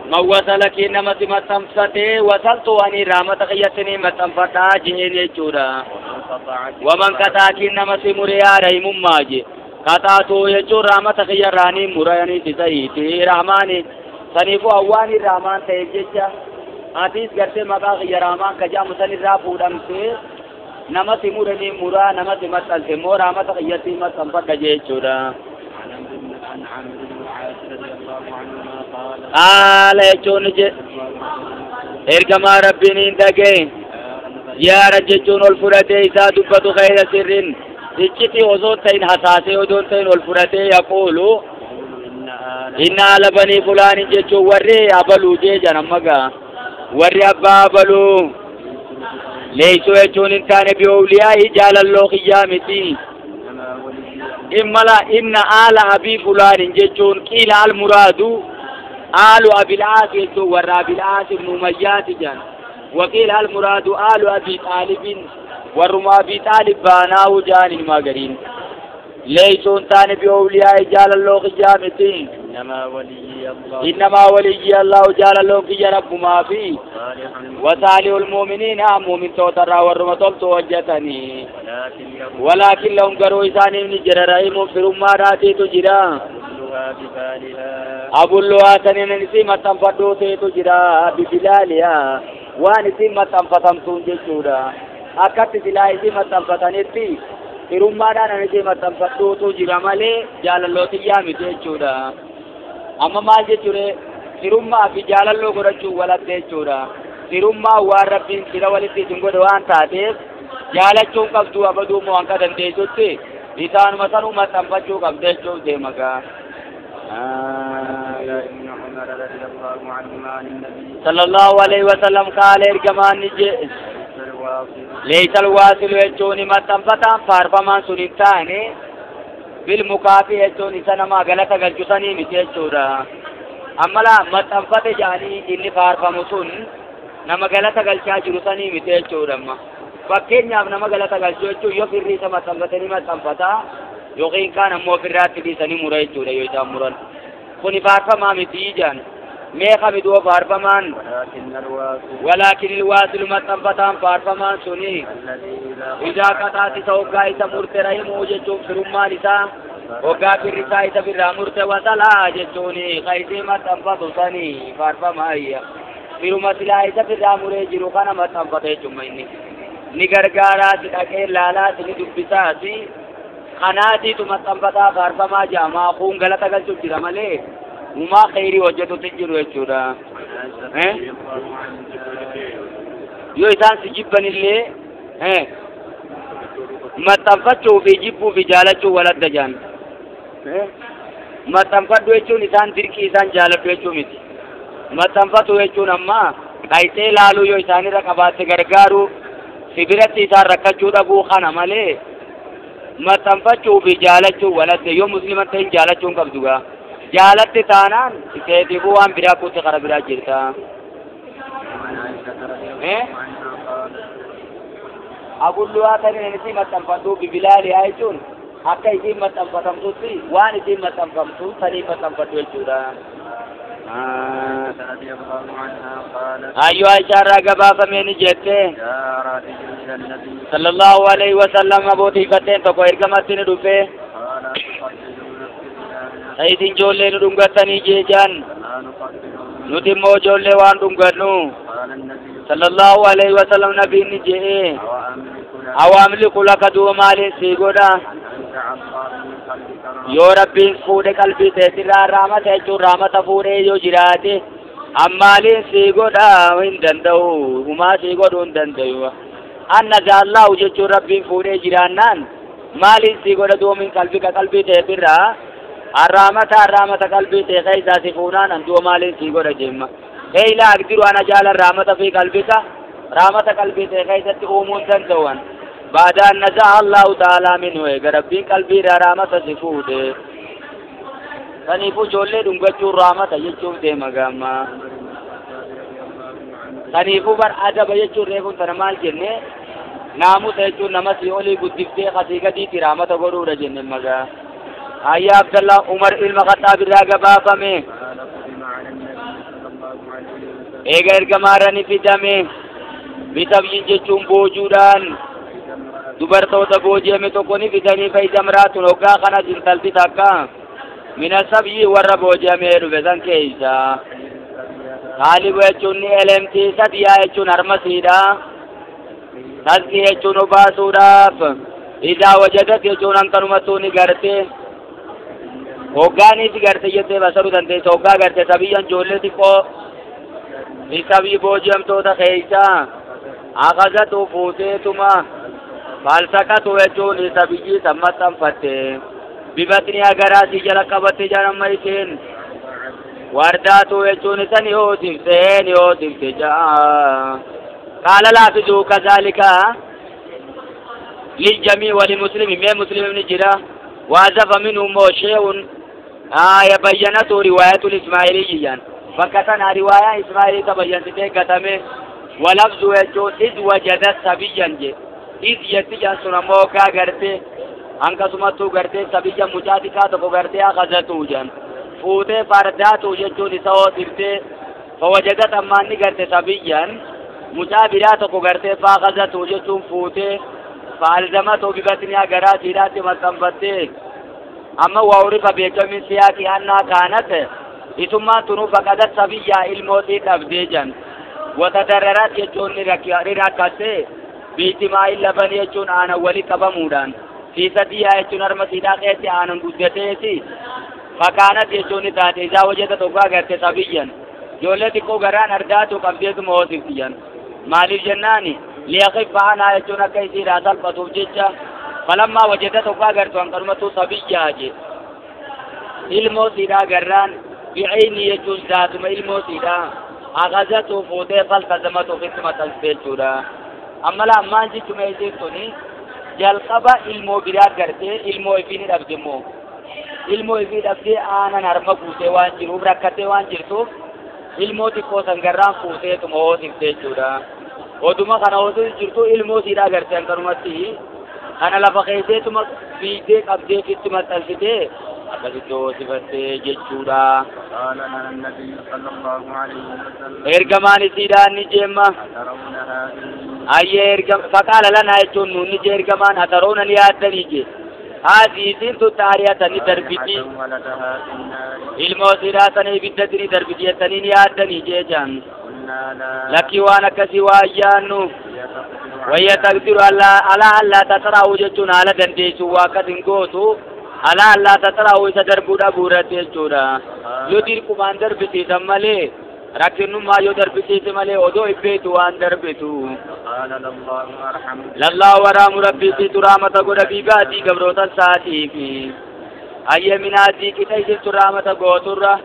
من وصلك إنما تمسمسته وصلت أني رحمة خيتني متنفتا جهين يجورا ومن قطعك إنما سمري رحم ماجي قطعته يجور رحمة خيراني مرياني تزيتي رحماني سنيفو أواني رحمان تيجيجا آتيس قرتي مقا خير رحمان كجا مسني رافو دمسي نما سمرني مرا نما سمتلت مو رحمة خيتي متنفتا جيجورا قال يجون إرجما ربي دقين يا رجل الفرتي إذا دبت غير سر إجتي وزوتين حساسي ودونتين الفرتي يقول إن آل بني فلان جتشو وري أبلو جيجا نمغا وري أبا أبلو ليسوا يجون إنتان بأولياء جال الله قيامتي إملا إن آل أبي فلان جتشون قيل المراد آل أبي العاص ور أبي العاص بن أميات جان وقيل المراد آل أبي طالب warruma Abi Xaalib baanaa jaaniin magariin leeysoon taane bi'ooliyaa jaalalloo kiyyaa miti innamaa waliyyi Allahu jaalalloo kiyya rabbumaa fi wasaalihul mu'miniina mu'mintootarraa warruma toltu hojjetanii walaakin lahum garuu isaaniif ni jira rahimuun firummaadhaatiitu jira abulluhaa saniin isii maxxanfadhuuteetu jira bibilaaliyaa waan isii maxxanfatamtuun jechuudha akkatti silaa isii maxxanfatanitti firummaadhaan ani isii maxxanfadhuutu jira malee jaalalloo tiyyaa miti jechuudha amma maal jechuudha firummaa fi jaalalloo godhachuu walatte jechuudha firummaa waan rabbiin sira walitti isin godhe waan taateef jaalachuun qabdu abaduu moo hanqa dandeessutti isaanuma sanuu maxxanfachuu qabda jechuuf deema gaa صلى الله عليه وسلم قال ارجمان ليس الواصل يجوني متنفتان فارفمان سنتاني بالمكافي يجوني سنما غلطة غلطة متي يجورا أما لا متنفت جاني إني فارفمسون نما غلطة غلطة جرساني متي يجورا ما fakkeenyaaf nama galata galchuu jechuun yoo firri isa maxxanfatanii maxxanfataa yookiin kaan ammoo ofirraatti dhiisanii mura jechuudha yoo isaan muran kuni faarfamaa miti jaan meeqa midoo faarfamaan walaakin ilwaasilu maxxanfataan faarfamaan suni idaa qataati isa hoggaa isa murte rahimuu jechuun firummaan isaa hoggaa firri isaa isa birraa murte wasalaa jechuun kaisii maxxanfatu sanii faarfamaa ayya firuma silaa isa birraa muree jiru kana maxxanfata jechuun inni ni gargaaraati dhaqee laalaati ni dubbisaati kanaatiitu maxxanfataa faarfamaa jaamaa kun galata galchuuf jira malee umaa kheyrii hojjetutti jiru jechuudha. Yoo isaan si jibbanillee maxxanfachuu fi jibbuu fi jaalachuu waladda jaan. Maxxanfadhu jechuun isaan dirqii isaan jaaladhu jechuu miti. Maxxanfatu jechuun ammaa dhayxee laaluu yoo isaanirra qabaatte gargaaru sibiratti isaan rakkachuu dhabuu kana malee maxxanfachuu fi jaalachuu waladde yoo muslima ta'in jaalachuu hin qabdu gaa jaalatte taanaan iseetiifuu waan biraa kutte kara biraa jirta. Abulluhaa taniin isii maxxanfadhuu bibilaalihaa jechuun akka isiin maxxanfatamtutti waan isiin maxxanfamtu sanii maxxanfadhu jechuudha. أيها الشارع قبافة من جته صلى الله عليه وسلم أبو تيفتين تقو إرقمتين رفه سيدين جولين رنغتني جيجان نتمو جولي وان رنغتنو صلى الله عليه وسلم نبي نجيه أو أملك لك دو مال سيغودا yoo rabbiin fuudhe qalbii teetirraa raamata jechuun raamata fuudhee yoo jiraate ammaaliin sii godha hin danda'u humaa sii godhuu hin danda'u anna jaallahu jechuun rabbiin fuudhee jiraannaan maaliin sii godha doomin qalbii qalbii teetirraa arraamata arraamata qalbii tee keessaa si fuunaan an du'a maaliin sii godha jemma heeyla agdiru ana jaalan raamata fi qalbika raamata qalbii tee keessatti uumuu hin danda'u بعد أن نزع الله تعالى منه ربي قلبي رحمة سفوده سنيفو جولي دنگچو رحمة يچو دے مگاما سنيفو بر ادب يچو ريفون تنمال جنة نامو تيچو نمسي اولي گدفتے خسيقتي تی رحمة غرو رجن مگا آیا عبداللہ عمر علم خطاب راغبافا میں ایک ارگمارنی فدامے بسبyin jechuun boojuudhaan dubartoota booji'ame tokko ni fidanii fayda miraatun hoggaa kana intalti takka mina sabyi warra booji'amee dhufe san keeysa haalibu jechuun ni elemtii sadiyaa jechuun harmasiidha tasqii jechuun obaasuudhaaf idaa wajadat jechuun hankanumattuu ni garte hoggaaniiti garte jettee basaruu dandeessa hoggaa garte sabiyyan ijoollee xiqqoo ni sabyi booji'amtoota keeysa akazatu fuuteetuma falsaqatu jechuun isa biyyii san maxxanfatte bibatni agaraasii jala qabatte jedhan isheen wardaatu jechuun isa ni hoosifte ni hoosifte ja'a qaala laafisuu kazaalika liljamii walimuslimi mee muslimni jira waazafa minhu moo shee'un bayyanatu riwaayatul ismaa'iliyyi jedhan bakka tana riwaayaa ismaa'ilii tabayyansitee gatame walafzu jechuun iz wajada sabiyyan jedhe إذ يتجان سنموكا غرتي أنكسمتو غرتي سبيا مجاتكا تكو غرتي أخذتو جان فوتي فرداتو جتون سو سرتي فوجدت أماني غرتي سبيا مجابراتو غرتي فأخذتو جتون فوتي فألزمتو ببطنها غراتي راتي مستنفتي أما وعرف بيكم من سياق أنها كانت ثم تنو فقدت سبيا الموتي تبديجا وتدررت يجون ركاسي باجتماع اللبن يجون آنا ولي قبمودان في سديا يجون أرمسيدا قيتي آنا قدتيتي فكانت يجون تاتي إذا وجدت أقا سبيا جولتي كو غران أرداتو قبضيت موسيقيا مالي جناني ليخف عنها يجون كيسي راسل فتوب جيجا فلما وجدت أقا غرتو أنقرمتو سبيا جي الموسيدا غران بعيني يجون ذاتما الموسيدا أخذته فوتي فالتزمته خدمة البيتورا أما لا أمان جي تميزي توني جلقبا ilmoo biraa gartee ilmoo ifii ni dhabde immoo ilmoo ifii dhabdee aanan harma guutee waan jiruuf rakkatee waan jirtuuf ilmoo xiqqoo sangarraan fuuteetuma hoosifte jechuudha. Oduma kana hoosif jirtu ilmoo siidhaa gartee hanqanumatti kana lafa keesseetuma fiigdee qabdee fitti maxxansitee akkasitti hoosifattee jechuudha. Ergamaan isiidhaan ni jeemma. Ayyee faqaala lanaa jechuun nuun ni ergamaan ataroona ni yaaddanii jee. Haati isiin tun xaariyatanii darbiti. Ilmoo siidhaatanii ibiddatti ni darbiti jettanii ni yaaddanii jee jaan. Lakkii waan akkasii waa ayyaannu. Wayya taqdiru alaa allaa taxaraa'u jechuun haala dandeessu waa akkas hin gootu. Alaa allaa taxaraa'u isa darbuu dhabuu irratti jechuudha. Yoo dirqumaan darbisiisan malee rakkinummaa yoo darbisiise malee odoo ibbeetu waan darbitu. Lallaa waraamu rabbiisiitu raamata godha biibaatii gabrootan saatiifi. Ayya minaatii qixa isintu raamata gooturra.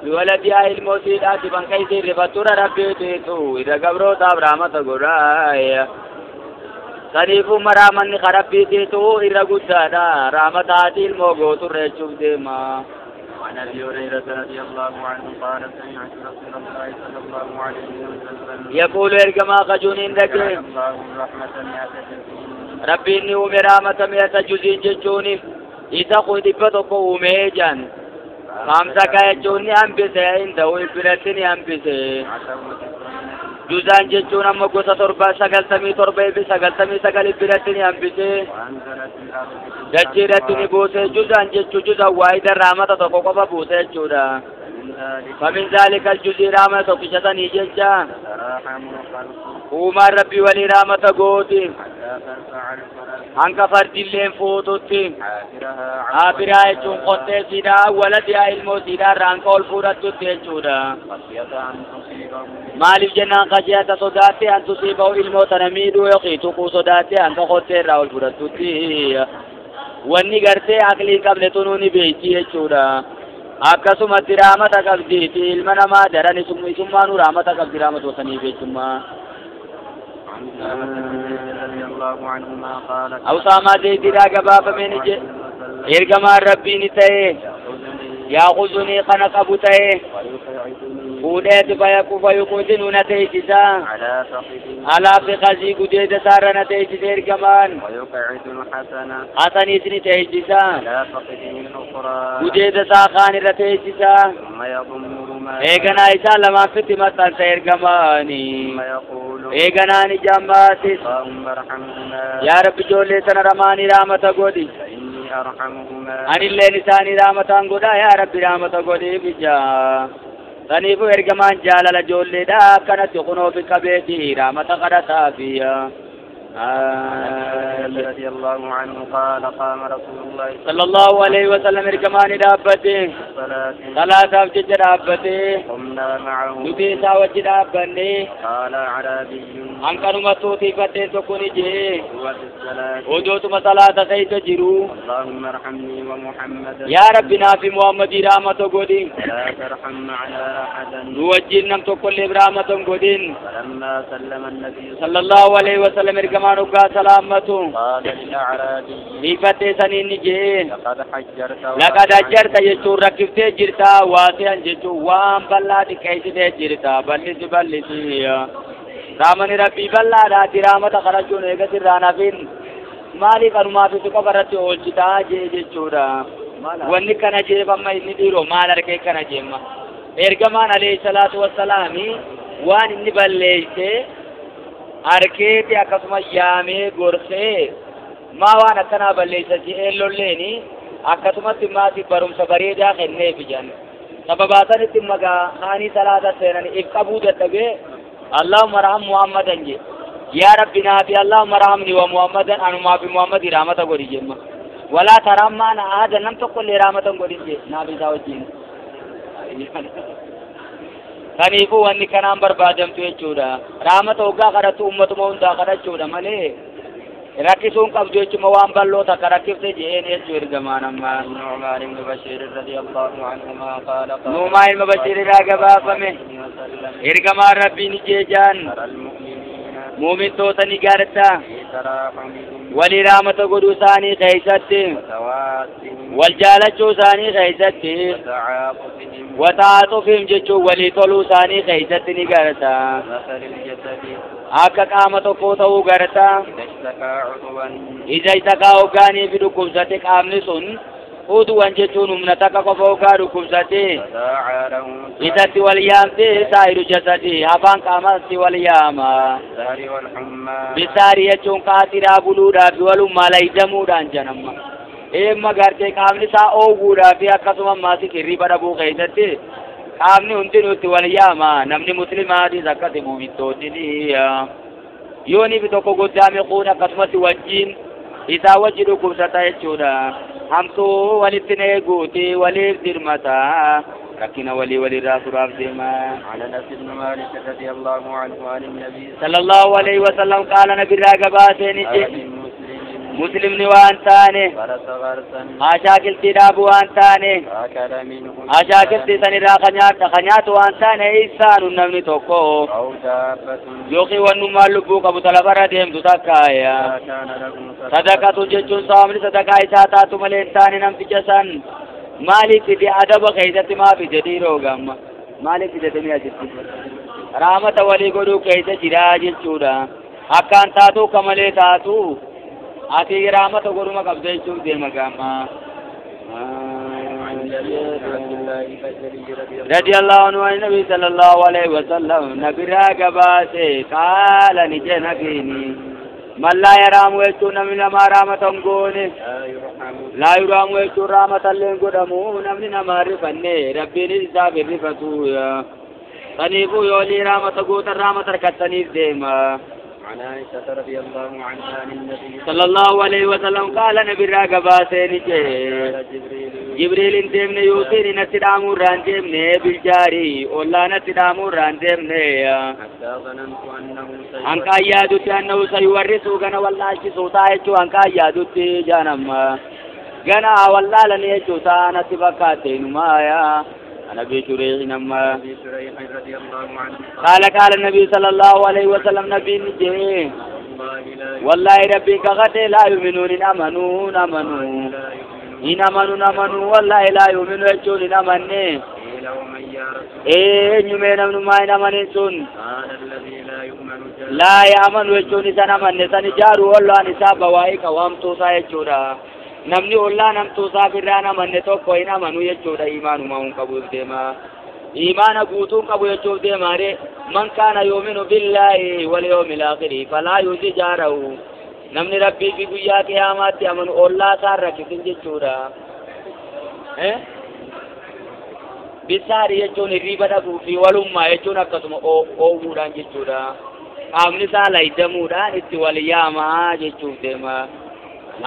Biwaladiyaa ilmoo siidhaati banka isiin rifatturra rabbiitiitu irra gabrootaaf raamata godha. Saniifuu maraamanni karabbiitiitu irra guddaadha. Raamata haati ilmoo gooturra jechuuf deema. عن أبي هريرة رضي الله عنه قال سمعت رسول الله صلى الله عليه وسلم يقول إرجما قجون لك الله رحمة مئة جزء ربي إني أمي رحمة مئة جزء جزوني إذا قلت بطق أمي جان خمسة كيجوني أنبسي عنده إبرتني أنبسي جزان جزون أما قصة تربة سقلتمي تربة بسقلتمي سقل إبرتني أنبسي ججيرتني بوسي جزان جزو جزا واحد رحمة تقوقف بوسي جودا فمن ذلك الجزء رحمة تقشتني ججا وما ربي ولي رحمة قوتي أنك فرد اللين فوتوتي آبرا يجون قطي سيدا ولدي علمو سيدا رانك الفورة تيجودا مالف جنان خشية صداتي أن تصيبه علمو تنميدو يقيتقو صداتي أنك قطي راول فورة تي wanni gartee aqlii qabne tunuu ni beeyti jechuudha. Akkasumatti raamata qabdiiti ilma namaa daran isummaanuu raamata qabdi raamata sanii beekummaa. Awsaamaa Zeeydiidhaa gabaafamee ni jedhe ergamaan rabbii ni ta'e yaaquzunii kana qabu ta'e fuudheeti fayuqudinuu na teessisa alaa fiqasii gudeeda isaarra na teessise ergamaan hasaniis ni teessisa gudeeda isaa kaan irra teessisa eeganaa isaa lamaan fitti maxxansa ergamaani eeganaa ni jammaasis yaa rabbi ijoollee sana ramaanii raamata godhi anilleen isaanii raamataan godha yaa rabbi raamata godhiif ijaa saniifuu ergamaan jaalala ijoolleedha akkanatti kunoofi qabeeti raamata kadhataafi. رضي الله عنه قال قام رسول الله صلى الله عليه وسلم ارجمان دابته صلاة أفجج دابته قمنا معه نتي ساوج دابني قال أعرابي أنكر متوتي فتي سكوني جي ودوت صلاة سيد جرو اللهم ارحمني ومحمدا يا ربنا في محمد رحمة قدين لا ترحم معنا أحدا نوجه نم تقول برحمة قدين فلما سلم النبي صلى الله عليه وسلم ارجمان سلامته قال للأعرابي لفتي سنين جي لقد حجرت لقد حجرت يجو ركبتي جرتا واسعا جيتو وان بلاتي كيستي جرتا بلسي بلسي Raamani rabbii bal'aadhaati raamata kadhachuun eegas irraa nafin maaliif anumaaf itti qofa irratti oolchitaa jee jechuudha. Wanni kana jeefamma inni dhiiroo maal argee kana jeemma. Ergamaan alayhi salaatu wassalaami waan inni balleeyse argeeti akkasuma yaamee gorsee maa waan akkanaa balleeysa je'ee lolleeni akkasumatti maatii barumsa bareedaa kenneef jedhan. Sababaa sanitti magaa haanii salaata seenanii if qabuu dadhabee Allahumma raham Muhammadan je. Yaa Rabbi naafi Allahumma rahamni wa Muhammadan anumaa fi Muhammadi rahmata godhi jemma. Walaa tarammaa na aada nam tokkollee rahmatan godhin je naafi isaa wajjin. Kaniifuu wanni kanaan barbaadamtu jechuudha. Rahmata hoggaa kadhattu ummatuma hundaa kadhachuudha malee rakkisuun qabdu jechuma waan bal'oo takka rakkifte je'een jechuu ergamaan amma. نعمان بن بشير رضي الله عنهما قال قال Nuumaa ilma Bashiir irraa gabaafame ergamaan rabbiin jeejaan ترى المؤمنين muumintoota ni garta في تراحمهم walii rahmata godhuu isaanii keeysatti وتوادهم wal jaalachuu isaanii keeysatti وتعاطفهم wataa'axufihim jechuun walii toluu isaanii keeysatti ni garta. مثل الجسد Akka qaama tokkoo ta'uu garta. إذا اشتكى عضوا Ija isa hoggaanii fi dhukkubsate qaamni sun uduwan jechuun humna takka qofa hoggaa dhukkubsate تداعى له isatti wal yaamte saayiru jasadi hafaan qaamatti wal yaama. السهر والحمى Bisaari jechuun qaatiraa buluudhaa fi walummaa laydamuudhaan jedhama. Eemma gartee qaamni isaa oowwuudhaa fi akkasuma maasii hirriba dhabuu keessatti qaamni hundinuu itti wal yaama. Namni muslimaatis akkasi muumintootiin yooniif tokko goddaame kuun akkasumatti wajjin isaa wajji dhukkubsata jechuudha. Hamtuu walitti eeguuti waliif dirmata rakkina walii walirraa suraaf deema. عن انس بن مالك رضي الله عنه عن النبي Sallallahu alayhi wa sallam qaala nabirraa gabaaseen قال ije من مسلم muslimni waan taane غرس غرسا ashaakiltii dhaabu waan taane فأكل منه ashaakiltii sanirraa ka nyaatu waan taane isaanu namni tokko أو دابة yookiin wannummaan lubbuu qabu talafarra deemtu takkaaya. إذا كان له Sadaqatu jechuun saamni sadaqaa isaa taatu malee hin taane namticha san maaliif fide adaba keessatti maa fide dhiiroo gamma maaliif fide mi'a jirti raamata walii godhuu keessa jiraa jechuudha. Akkaan taatu akka malee taatu ati raamata godhuma qabda jechuuf deema gamma. عن جرير بن عبد الله البجلي رضي الله رضي الله عنه عن النبي صلى الله عليه وسلم نبي راقباسي قال نجي نبيني من لا يرام ويتو نمي نما رامة قوني لا يرحم لا يرام ويتو رامة اللين قدمو نمي نما رفني ربي نجزا بالرفتو سنيفو يولي رامة قوتا رامة ركتنيف ديما. عن عائشة رضي الله عنها عن النبي صلى الله عليه وسلم قال نبي راقباسي نجي قال جبريل جبريل deemne yookiin natti dhaamuu irraan deemne biljaarii ollaa natti dhaamuu irraan deemne حتى ظننت أنه hanqaan yaadutti annahu sayuwarrisuu gana wallaalchisuu ta'a jechuu hanqaan yaadutti jaanamma gana wallaalanii jechuu ta'a natti fakkaatte inumaaya ana biishureehin amma. أبي شريح رضي الله عنه قال قال النبي صلى الله عليه وسلم نبي جee والله لا والله ربي كغته لا يؤمنون إن أمنوا أمنوا لا يؤمنون إن أمنوا أمنوا والله لا يؤمنون jechuun hin amanne. قيل ومن يا رسول Eenyumee namnummaa hin amanin sun قال الذي لا يؤمن جاره laa yaamanu jechuun isan amanne san ijaaru ollaan isaa bawaa'ii qawaamtuu isaa jechuudha. Namni ollaa namtuu isaa birraan amanne tokko hin amanu jechuudha. Imaanuma hin qabuuf deema. Imaana guutuu hin qabu jechuuf deema re man kaana yu'minu billaahi wal yawmil aakhiri falaa yu'zi jaarahu. Namni rabbii fi guyyaa qiyaamaatti amanu ollaa isaa hin rakkisin jechuudha. Bisaari jechuun hirriba dhabuu fi walummaa jechuun akkasuma oowwuudhaan jechuudha. Qaamni isaa laydamuudhaan itti wal yaamaa jechuuf deema.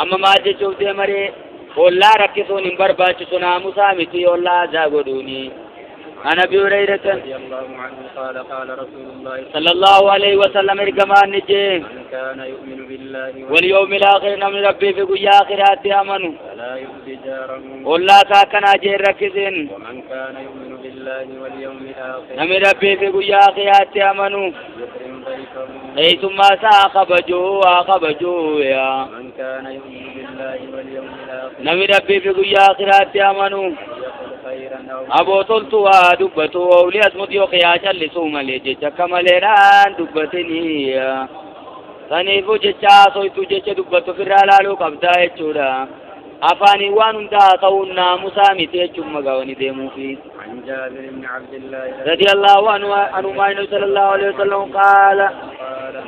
Amma maal jechuuf deema ree ollaa rakkisuun hin barbaachisu naamusaa miti ollaa azaa godhuuni. عن أبي هريرة رضي الله عنه قال قال رسول الله صلى الله عليه وسلم إرجمان نجي من كان يؤمن بالله واليوم الآخر نمن ربي في قيا آخرات آمنوا فلا يؤذي جاره والله ساكن أجير ركزين ومن كان يؤمن بالله واليوم الآخر نمن ربي في قيا آخرات آمنوا يكرم ضيفه أي ثم ساخبجوا خبجوا يا من كان يؤمن بالله واليوم الآخر نمن ربي في قيا آخرات آمنوا يقل خيرا أبو تلتوا دبتو أولي أسمت يوقيا جلسوا ملي جيتش كماليران دبتني سنيفو جيتشا سويتو جيتش دبتو في الرالالو قبضا يتشورا أفاني وان دا تاونا مسامي تيتشم مغاوني ديمو في عن جابر بن عبد الله رضي الله عنه عنه صلى الله عليه وسلم قال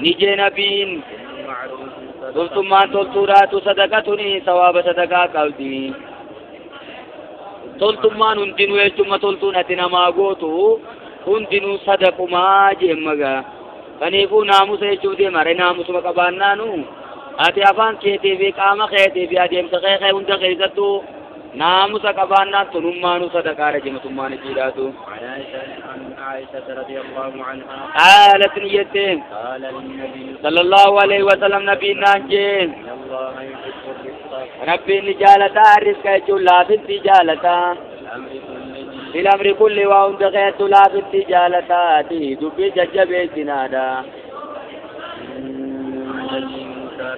نجي نبين قلتم ما تلتورات صدقتني ثواب صدقا قلبي تلتم ما ننتنو يجتم تلتون أتنا ما قوتو هنتنو صدق ما جمغا فنيفو ناموس يجو دي ماري ناموس مقبانانو أتي أفان كيتي في قام خيتي في أديم سخيخي هند خيزتو ناموس قبانا تنمانو صدقا رجمتمان جيراتو. عن عائشة رضي الله عنها قالت نيتين قال للنبي صلى الله عليه وسلم نبي نانجين إن الله يحب الرزق ربي نجالتا الرزق يجو لا في التجالتا في الأمر كله وعند غيرت لا في التجالتا دبي ججبي سنادا.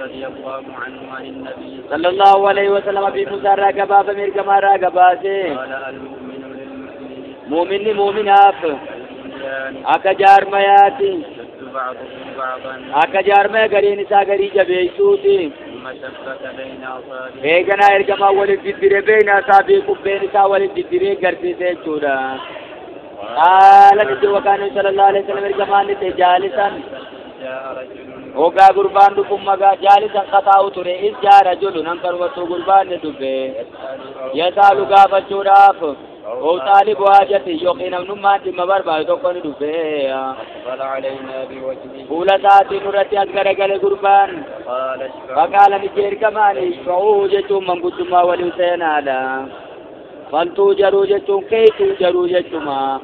رضي الله عنه عن النبي صلى الله عليه وسلم أبي موسى راقبا فمير كما راقبا قال المؤمن للمؤمن مؤمن مؤمناف أكا جار مياتي يشد بعضهم بعضا أكا جار مي غري نسا غري جبيسوتي ثم شبك بين أصابعه بيغنا إرقما ولد ديري بين أصابعه كبين نسا ولد ديري غرسي سيچودا. قال نجو وكان صلى الله عليه وسلم إرقما نتجالسا وقا قربان دفن مغا جالسا قطاو تري إذ جاء رجل ننكر وسو قربان دفن يسأل غافة شراف أو طالب حاجته يقين نمان دم بربا تكون دفن أقبل علينا بوجهه قول ساتي نرتي أذكر قال قربان فقال نجير كمان اشفعوا جتهم من قدما وليسين على فلتوجروا جتهم كي توجروا جتهما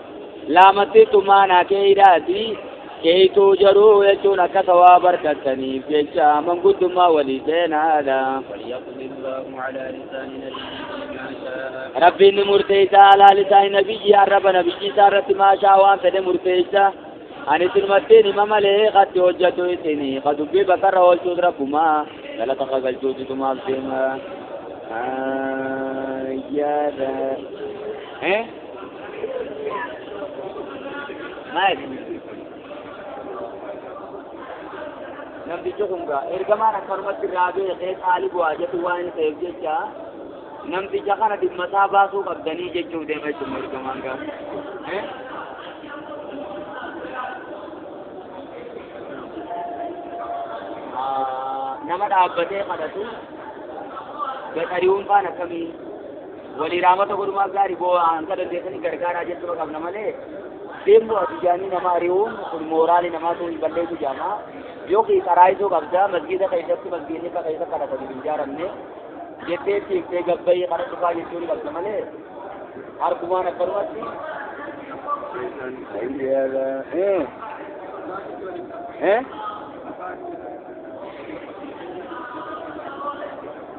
لامتي تمانا كيراتي كي توجروا يجون كثواب بركتني في من قدما وليسين هذا وليقضي الله على لسان نبيه ما شاء ربي مرتيسا على لسان نبيه الرب نبيه سارت ما شاء وان فد مرتيسا أن سلمتين ما ملي قد وجهته سني قد بي بكر والجود ربما لا تقبل جود ما فيما يا ها ما namtichi kun gaa ergamaan akkanumatti irraa beekee xaali bu'aa jedhu waan ta'eef jecha namticha kana dhimma isaa baasuu qabdanii jechuuf deema jechuudha ergamaan gaa. Nama dhaabbatee kadhatu gaxariiwwan faan akkamii walii raamata godhumaa gaarii boo'aan ka dandeessanii gargaaraa jechuudha qabna malee deemnu ati jaanii nama ari'uun kun mooraalii namaatu hin balleessu jaamaa. Yookiin karaa isoo qabdaa masgiida keessatti masgiidni akka keessa kadhatanii hin ijaaramne jettee tiiftee gabbayii karaa dhufaa jechuun qabda malee harkumaan akkanumatti.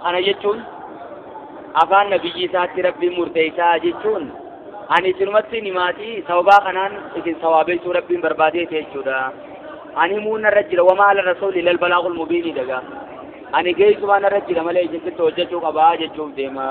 Kana jechuun afaan nabiyyi isaatti rabbiin murteessaa jechuun ani isinumatti himaatii sababaa kanaan isin sawaabeessuu rabbiin barbaadee jechuudha. Ani muun irra jira wamaa ala rasuuli ilal balaagul mubiini daga ani geessumaan irra jira malee isin hojjechuu qabaa jechuuf deema.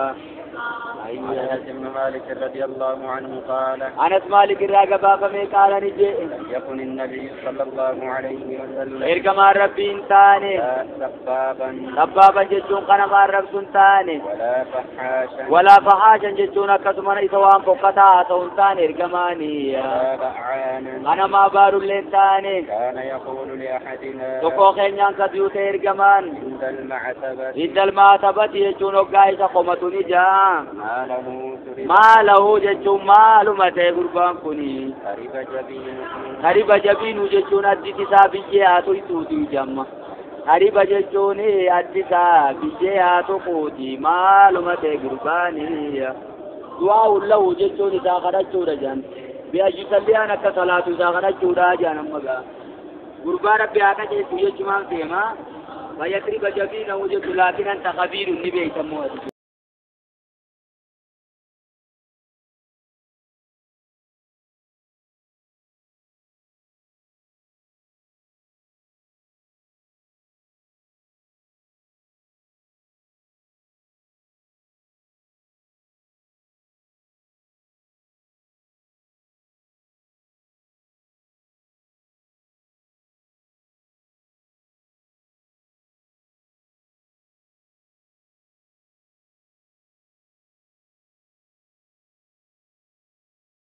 أنس بن مالك رضي الله عنه قال أنس مالك الرقبة فمي قال نجي لم يكن النبي صلى الله عليه وسلم إرقما ربي انتاني سبابا سبابا جتون قنما رب سنتاني ولا فحاشا ولا فحاشا جتون كسمنا إسوان فقطا سنتاني إرقماني ولا لعانا قنما بارو لنتاني كان يقول لأحدنا تقوخين ينكتيوت إرقمان عند المعتبة عند المعتبة جتون وقايس قومتني جا ما له جتون معلومة قربان كوني قريب جبينه جتون أدتي سابية أتوي جمع قريب جتون أدتي سابية أتوقوتي معلومة قرباني دعاء له جتون إذا خرجت رجان بأجي سليانا كصلاة إذا خرجت رجان أمغا قربان ربي آكا جيسو يجمان فيما فيقرب جبينه جتون لكن أنت خبير النبي سموه.